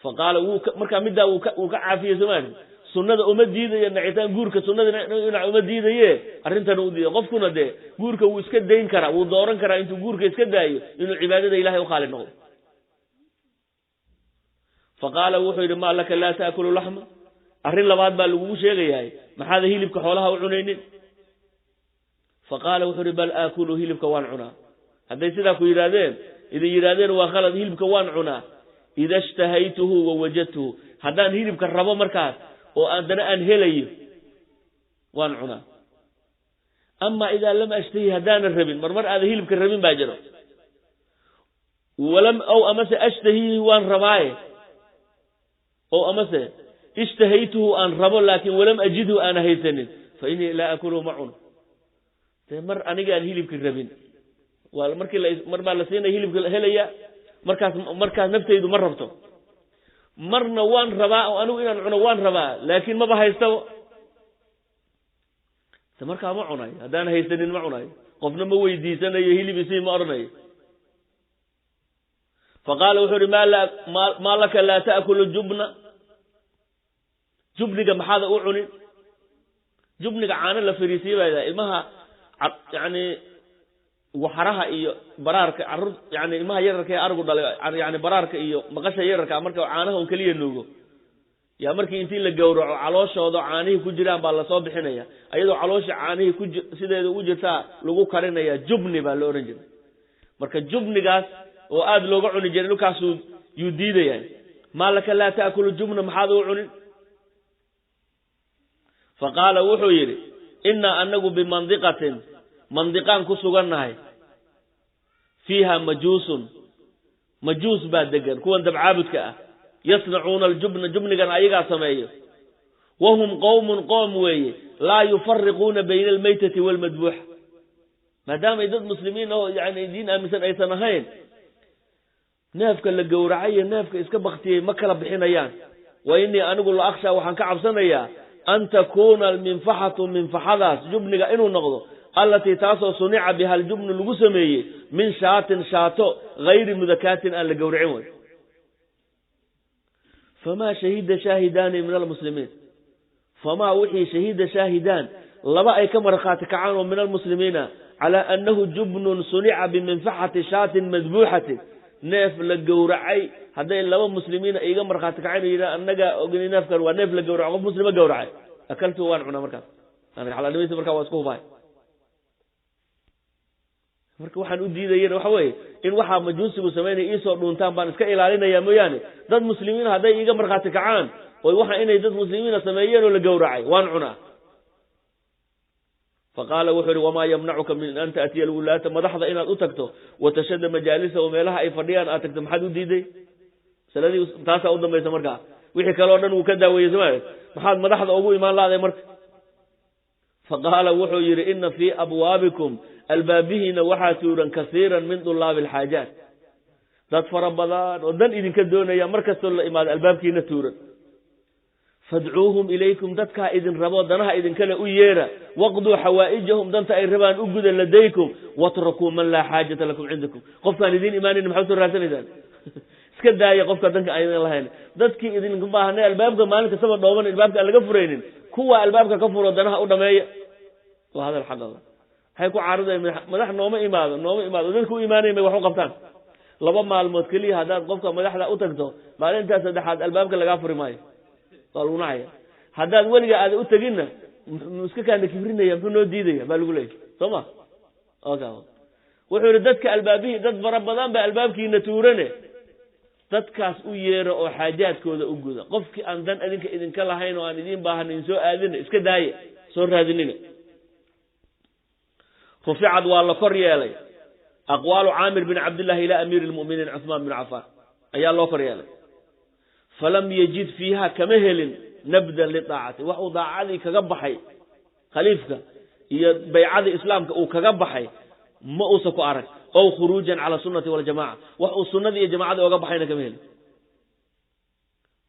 Fa qaala, wuu markaa middaa wuu ka caafiyey somaali, sunnada uma diidayo nacitaan guurka, sunnada dhinac uma diidaye, arrintana u diiday. Qofkuna dee guurka wuu iska dayn karaa, wuu dooran karaa intuu guurka iska daayo inuu cibaadada Ilahay u khaali noqdo. Fa qaala, wuxuu yidhi: "Maa laka laa taakulu laxma? Arrin labaad baa lagugu sheegayahay, maxaada hilibka xoolaha u cunaynin?" Fa qaala, wuxuu yihi: "Bal aakulu, hilibka waan cunaa. Hadday sidaa ku yidhaahdeen, idin yidhaahdeen waa khalad, hilibka waan cunaa, ida ishtahaytuhu wa wajadtuhu, haddaan hilibka rabo markaas oo haddana aan helayo waan cunaa. Ama idaa lam ashtahi, haddaanan rabin, marmar aada hilibka rabin baa jiro, walam aw amase ashtahihi, waan rabaaye, o amase ishtahaytuhu, aan rabo, laakin walam ajidhu, aana haysanin, fa inii laa akuluhu, ma cuno." Dee mar anigaan hilibka rabin waa markii mar baa la siinaya hilibka helaya, markaas naftaydu ma rabto. Marna waan rabaa oo anigu inaan cuno waan rabaa, laakiin maba haystabo, de markaa ma cunayo. Haddaan haysanin ma cunayo, qofna ma weydiisanayo, hilib isii ma odhanayo. Fa qaala, wuxuu uhi: Maa laka laa ta'kulu jubna? Jubniga maxaada u cunin?" Jubniga caano la fariisiye baa ilmaha, yani waxaraha iyo baraarka caruur, yani ilmaha yararka ee argu dhalay, yani baraarka iyo maqasha yararka, marka caanaha un keliya nuugo yaa, markii intii la gowraco calooshooda caanihii ku jiraan baa lasoo bixinaya, ayadoo caloosha caanihii ku sideeda ugu jirtaa lagu karinaya, jubni baa la ohan jiray. Marka jubnigaas oo aada looga cuni jiray dhulkaasuu yuu diidaya. "Maa laka laa ta'kulu jubna? Maxaad u cunin?" Fa qaala, wuxuu yidhi: "Innaa, anagu, bimandiqatin, mandiqaan ku sugannahay, fiiha majuusun, majuus baa degan, kuwan dabcaabudka ah, yasnacuuna aljubna, jubnigan ayagaa sameeyo, wahum qowmun, qoom weeye, laa yufariquuna bayna almaytati waalmadbuuxa." Maadaamay dad muslimiin oo yani diin aaminsan aysan ahayn, neefka la gowracay iyo neefka iska baktiyey ma kala bixinayaan. "Wa innii, anigu, la akhshaa, waxaan ka cabsanayaa, an takuuna alminfaxatu, minfaxadaas jubniga inuu noqdo, allatii, taasoo, sunica biha aljubnu, lagu sameeyey, min shaatin, shaato, hayri mudakaatin, aan la gowracin way." Famaa shahida shaahidaani min almuslimiin, famaa wixii shahida shaahidaan laba ay ka markhaati kacaan oo min almuslimiina calaa annahu jubnun sunica biminfaxati shaatin madbuuxatin, neef la gowracay hadday laba muslimiina iiga markhaati kaceen oo yidhaha annagaa ogni neefkan waa neef la gowraco, qof muslima gowracay, akaltu waan cunaa markaas, xalaalnimaysa markaa waa isku hubahay. Marka waxaan u diidayana waxa weeye in waxaa majuusigu samaynaya iisoo dhuuntaan baan iska ilaalinaya mooyaane, dad muslimiina hadday iiga markhaati kacaan oy waxa inay dad muslimiina sameeyeen oo la gowracay waan cunaa. Faqaala wuxuu ihi wamaa yamnacuka min an taatiya alwulaata, madaxda inaad u tagto, watashada majaalisa oo meelaha ay fadhiyaan aad tagto, maxaad u diiday? Masaladii taasaa u dambaysa markaa, wixii kale o dhan wuu ka daaweeyey somaa, maxaad madaxda ugu imaan laaday marka? Faqaala wuxuu yidhi ina fii abwaabikum, albaabihiina waxaa tuuran kasiiran min dulaabi alxaajaat, dad fara badan oo dan idinka doonaya mar kastoo la imaado albaabkiina tuuran. Fadcuuhum ilaykum, dadkaa idin rabo danaha idinkale u yeera, waqduu xawaa'ijahum, danta ay rabaan u guda ladaykum, watrakuu man laa xaajata lakum cindakum. Qofkaan idiin imaanayn maxaad soo raadsanaysaan? Iska daaya qofka danka aydan lahayn. Dadkii idinka baahanay albaabka maalin kastaba dhooban albaabka aan laga furaynin, kuwa albaabka ka furo danaha u dhameeya. Waa hadal xaq ah. Maxay ku caaridayan? Madax nooma imaado, nooma imaado, dadka u imaanayn bay wax u qabtaan. 2 maalmood keliya haddaad qofka madaxda u tagto, maalintaas saddexaad albaabka lagaa furi maayo, waa lagu nacaya. Haddaad weliga aada u teginna iska kaana kibrinaya, muxuu noo diidaya baa lagu leeyay, soo ma? Wuxuu yihi dadka albaabihii dad fara badan ba albaabkiina tuurane, dadkaas u yeera oo xaajaadkooda u guda. Qofkii aan dan idinka idinka lahayn oo aan idiin baahanayn soo aadina, iska daaya, soo raadinina. Ruficad waa la kor yeelay aqwaalu Caamir bin Cabdillahi ilaa amiiri lmu'miniin Cuثmaan bin Cafaan ayaa loo kor yeelay. Falam yajid fiiha, kama helin nabdan lidaacati, wax uu daacadii kaga baxay khaliifka iyo baycadii islaamka uu kaga baxay ma uusan ku arag, ow khuruujan cala sunnati waljamaca, wax uu sunnadii iyo jamacadii oga baxayna kama helin.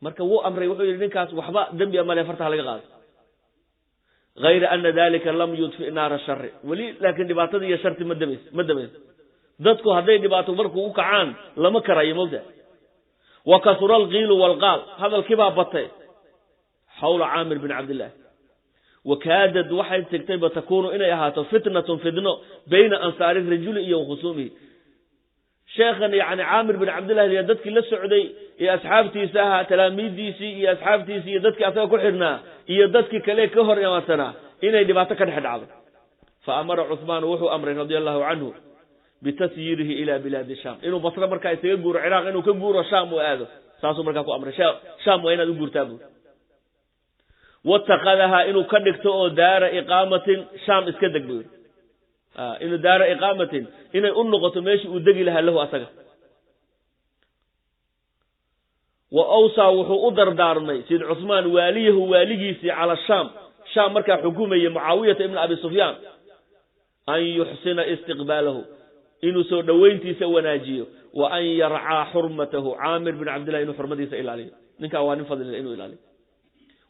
Marka wuu amray, wuxuu yidhi ninkaas waxba dembi a male, fartaha laga qaado. Hayra ana dalika lam yudfi naara shari weli, laakiin dhibaatadii iyo sharti ma damays, ma damayso. Dadku hadday dhibaato markuu u kacaan lama karayo mogta. Wa kasura alqiilu waalqaal, hadalkiibaa batay xawla Caamir bin Cabdillaah. Wakaadad waxay tegtayba takuunu inay ahaato fitnatun fitno bayna ansaari rajuli iyo wakhusuumihi. Sheekhan yani Caamir bin Cabdillahi dadkii la socday iyo asxaabtiisa ahaa, talaamiiddiisii iyo asxaabtiisii iyo dadkii asaga ku xidhnaa iyo dadkii kale ka hor imaadsanaa, inay dhibaato ka dhex dhacdo. Fa amara Cuثmaan, wuxuu amray radia allahu canhu bitasyiirihi ila bilaadi shaam, inuu Basre markaa isaga guuro, Ciraaq inuu ka guuro, Shaam uu aado, saasuu markaa ku amray. Shaam waa inaad u guurtaa buur. Watakadahaa inuu ka dhigto oo daara iqaamatin, Shaam iska deg buu yidhi, inuu daara iqaamatin inay u noqoto meeshii uu degi lahaa lahu asaga. Wa awsaa wuxuu u dardaarmay Sayid Cuثmaan waaliyahu, waaligiisii cala shaam, Shaam markaa xukumayay, Mucaawiyata ibna Abi Sufyaan, an yuxsina istiqbaalahu, inuu soo dhoweyntiisa wanaajiyo, wa an yarcaa xurmatahu, Caamir bin Cabdillahi inuu xurmadiisa ilaaliyo, ninkaa waa nin fadlila inuu ilaaliyo.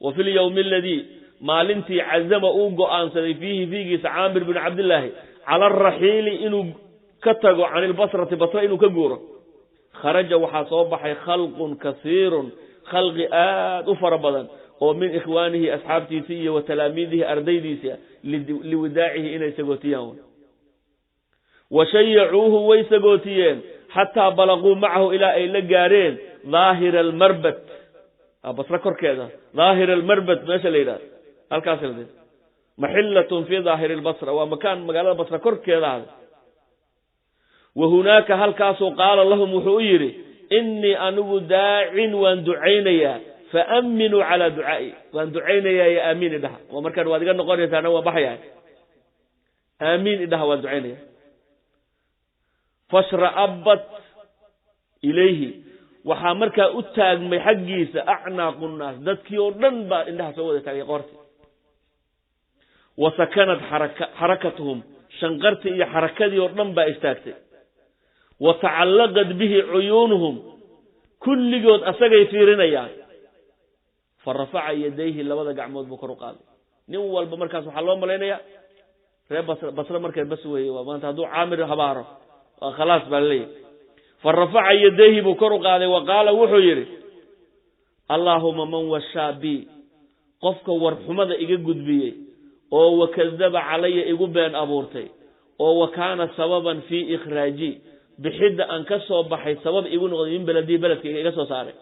Wa fi lyowmi aladii, maalintii cazama uu go'aansaday fiihi fiigiisa Caamir bin Cabdillaahi cala araxiili inuu ka tago can ilbasrati, Basra inuu ka guuro, kharaja waxaa soo baxay khalqun kasiirun, khalqi aad u fara badan oo min ikhwaanihi asxaabtiisii iyo wa talaamiidihi ardaydiisa, liwadaacihi inay sagootiyaan. Wa shayacuuhu way sagootiyeen xataa balaquu macahu, ilaa ay la gaareen daahira almarbad, Basre korkeeda, daahir almarbad meesha la yidhahdo halkaas maxillatun fii daahiri lbasra, waa makaan magaalada Basra korkeeda ahda. Wa hunaaka halkaasuu qaala lahum wuxuu u yidhi innii anigu daacin waan ducaynayaa, faaminuu calaa ducaa'i, waan ducaynayaa yo aamiin idhaha. Waa markaan waad iga noqonaysaana waan baxayaa, aamiin idhaha, waan ducaynaya. Fashra'abat ilayhi, waxaa markaa u taagmay xaggiisa acnaaqu nnaas, dadkii oo dhan baa indhaha soo wada taagay qoorti. Wa sakanat xarakatuhum, shanqartii iyo xarakadii oo dhan baa istaagtay. Wa tacallaqat bihi cuyuunuhum, kulligood asagay fiirinayaan. Fa rafaca yadayhi, labada gacmood buu kor u qaaday. Nin walba markaas waxaa loo malaynayaa reer Basre, Basre markay bas weeye, waa maanta hadduu Caamir habaaro waa khalaas baa laleeyahy. Fa rafaca yadayhi buu kor u qaaday, wa qaala wuxuu yidhi Allaahuma man washaa bi, qofka warxumada iga gudbiyey oo wakadaba calaya igu been abuurtay oo wa kaana sababan fii ikhraaji, bixidda aan ka soo baxay sabab igu noqday, min beledii beledkayga iga soo saaray,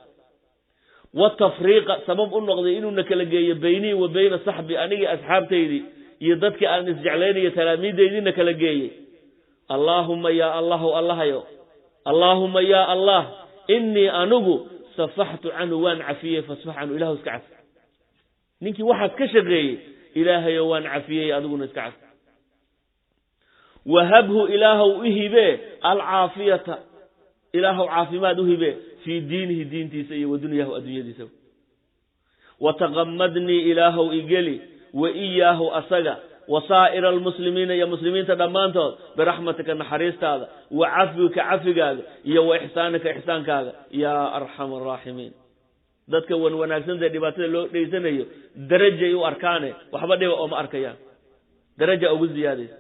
watafriiqa sabab u noqday inuuna kala geeyo beynii wa beyna saxbi, anigii asxaabtaydii iyo dadkii aan isjeclaynayo talaamiidaydiina kala geeyey. Allaahuma yaa allahu allahayo, allaahuma yaa allah, innii anigu safaxtu canhu waan cafiyey, fasfax canhu, ilahu iska cafi. Ninkii waxaas ka shaqeeyey, ilaahayo waan cafiyey, adiguna iska cafi. Wahabhu ilaahow u hibee alcaafiyata, ilaahow caafimaad u hibee fii diinihi diintiisa iyo wa dunyahu adduunyadiisa. Wataqamadnii ilaahow igeli wa iyaahu asaga wa saa'ira almuslimiina iyo muslimiinta dhammaantood biraxmatika naxariistaada wa cafwika cafigaaga iyo wa ixsaanika ixsaankaaga yaa arxama araaximiin. Dadka wan wanaagsantee dhibaatada loo dheysanayo darajay u arkaane, waxba dhiba ooma arkayaan, daraja ugu ziyaadaysa.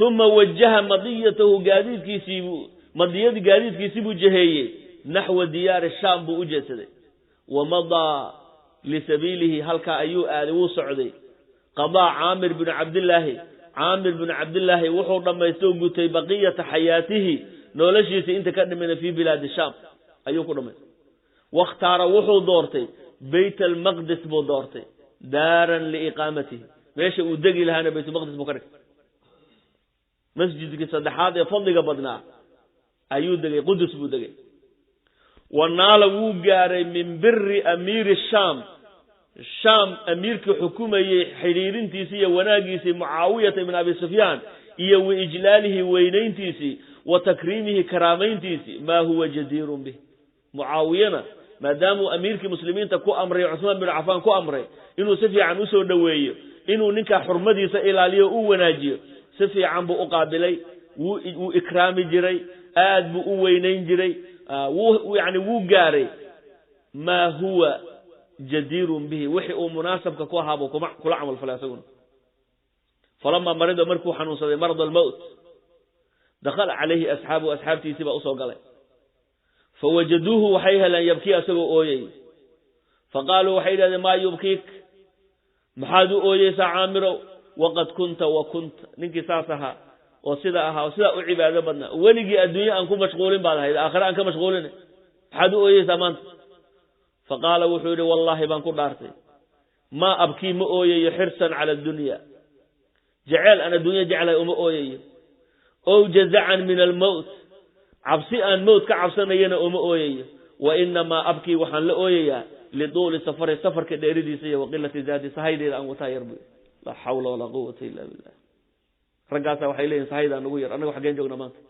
Uma wajaha madiyatahu gaadiidkiisiibuu, madiyadii gaadiidkiisii buu jaheeyey naxwa diyaari shaam buu u jeedsaday. Wamadaa lisabiilihi halkaa ayuu aaday, wuu socday. Qadaa Caamir binu Cabdillaahi, Caamir binu Cabdillaahi wuxuu dhammaystoo gutay baqiyata xayaatihi, noloshiisii inta ka dhimana fii bilaadi shaam ayuu ku dhamaystay. Wakhtaara wuxuu doortay Bayt almaqdis buu doortay daaran liiqaamatihi, meesha uu degi lahaana Baytulmaqdis buu ka dhigtay. Masjidkii saddexaad ee fadliga badnaa ayuu degay, Qudus buu degay. Wanaala wuu gaaray min biri amiiri shaam, shaam amiirkii xukumayey xidhiirintiisii iyo wanaagiisii Mucaawiyata ibn Abi Sufyaan iyo wa ijlaalihi weynayntiisii wa takriimihi karaamayntiisii maa huwa jadiirun bih. Mucaawiyana maadaamuu amiirkii muslimiinta ku amray, Cuثmaan bin Cafaan ku amray inuu si fiican usoo dhoweeyo, inuu ninkaa xurmadiisa ilaaliyo u wanaajiyo, si fiican buu u qaabilay, wuu ikraami jiray, aad buu u weynayn jiray, yani wuu gaaray maa huwa jadiirun bihi, wixii uu munaasabka ku ahaabuu kula camal falay asaguna. Falamaa marida markuu xanuunsaday marad almowt, dakhala calayhi asxaabuhu, asxaabtiisii baa usoo galay. Fawajaduuhu waxay heleen yabkii asagoo ooyey. Faqaaluu waxay yidhahdeen, maa yubkiik, maxaad u ooyeysaa Caamirow? Waqad kunta wa kunta, ninkii saas ahaa oo sida ahaa oo sidaa u cibaado badnaa, weligii adduunye aan ku mashquulin baad ahayd, aakhire aan ka mashquulin, maxaad u ooyeysaa maanta? Faqaala wuxuu yidhi, wallaahi baan ku dhaartay, maa abkii ma ooyayo xirsan cala addunya, jeceel aan adduunye jeclahay uma ooyayo, ow jazacan min almowt, cabsi aan mowt ka cabsanayana uma ooyayo, wa inamaa abkii waxaan la ooyayaa lituuli safari, safarka dheeridiisa iyo waqilati zaadi, sahaydeeda aan wataa yar bu. Laa xawla walaa quwata illa billah. Raggaasa waxay leeyihin sahaydaa nagu yar, annaga xaggeen joogna maanta?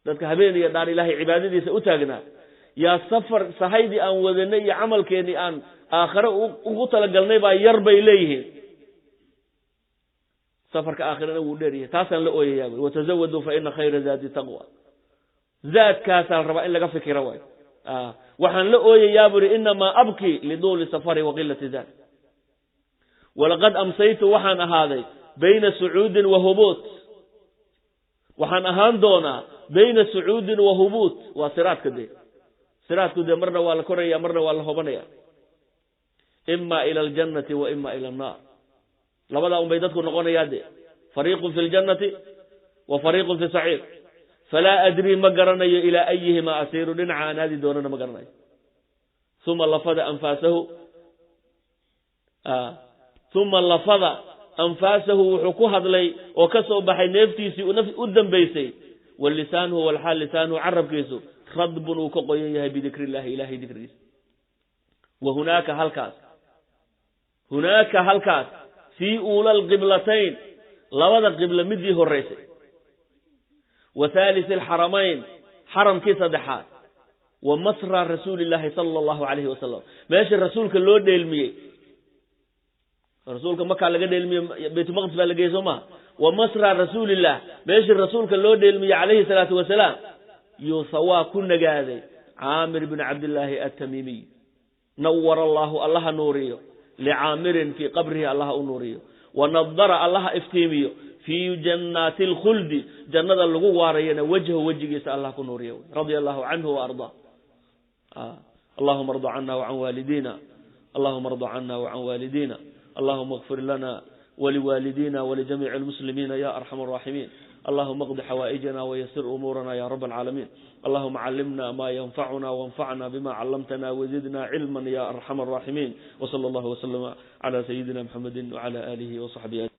Dadka habeen iyo dhaan ilaahay cibaadadiisa u taagnaa yaa safar sahaydii aan wadanay iyo camalkeennii aan aakhare ugu talagalnay baa yar bay leeyihiin. Safarka aakhirana wuu dheer yahay, taasaan la ooyayaa buy. Watazawaduu fa ina khayra zaadi taqwa, zaadkaasaa la rabaa in laga fikira waay. Waxaan la ooyayaa buri inamaa abkii liduuli safari waqilati zaad. Walaqad amsaytu waxaan ahaaday bayna sucuudin wa hubuut, waxaan ahaan doonaa bayna sucuudin wa hubuut. Waa siraadka dee, siraadku dee marna waa la koraya, marna waa la hobanaya, ima ila aljannati wa ima ila annaar, labadaa un bay dadku noqonayaa dee, fariiqun fi ljannati wa fariiqun fi saciir. Falaa adrii ma garanayo ilaa ayihimaa asiiru, dhinaca aan aadi doonana ma garanayo. Uma lafada anfaasahu, uma lafada anfaasahu wuxuu ku hadlay oo ka soo baxay neeftiisii u dambaysay, wa lisaanuhu walxaal lisaanuhu carabkiisu radbun uu ka qoyan yahay bidikri illahi, ilahay dikrigiisa. Wa hunaaka halkaas, hunaaka halkaas fii uula alqiblatayn, labada qiblo midii horeysay, wa haalisi alxaramayn, xaramkii saddexaad, wa masra rasuuli illaahi sala allahu calayhi wasalam, meeshii rasuulka loo dheelmiyey, rasuulka makaa laga dheelmiyey, Baytulmaqdis baa la geeyey soo maha. Wa masra rasuulillah, meeshii rasuulka loo dheelmiyey calayhi salaatu wasalaam, yuusawaa ku nagaaday Caamir binu Cabdillaahi altamiimiy. Nawara allaahu allaha nuuriyo licaamirin fii qabrihi, allaha u nuuriyo, wa nadara allaha iftiimiyo fii jannaati alkhuldi, jannada lagu waarayana wajhu wejigiisa allah ku nuuriyo. Radia allahu canhu wa ardaa. Allahuma arda cana wacan waalidiina, allahuma arda cana wacan waalidiina, allahuma اغfir lana waliwaalidiina walijamiici almuslimiina ya arxam araaximiin. Allahuma اqdi xawaaئijana wayasir umuurana ya rab alcaalamiin. Allahuma calimna ma yanfacuna wanfacna bima calamtana wazidna cilma ya arxam araaximiin. Wsala allahu waslama cala sayidina mxamedi wcala alihi wasaxbihi.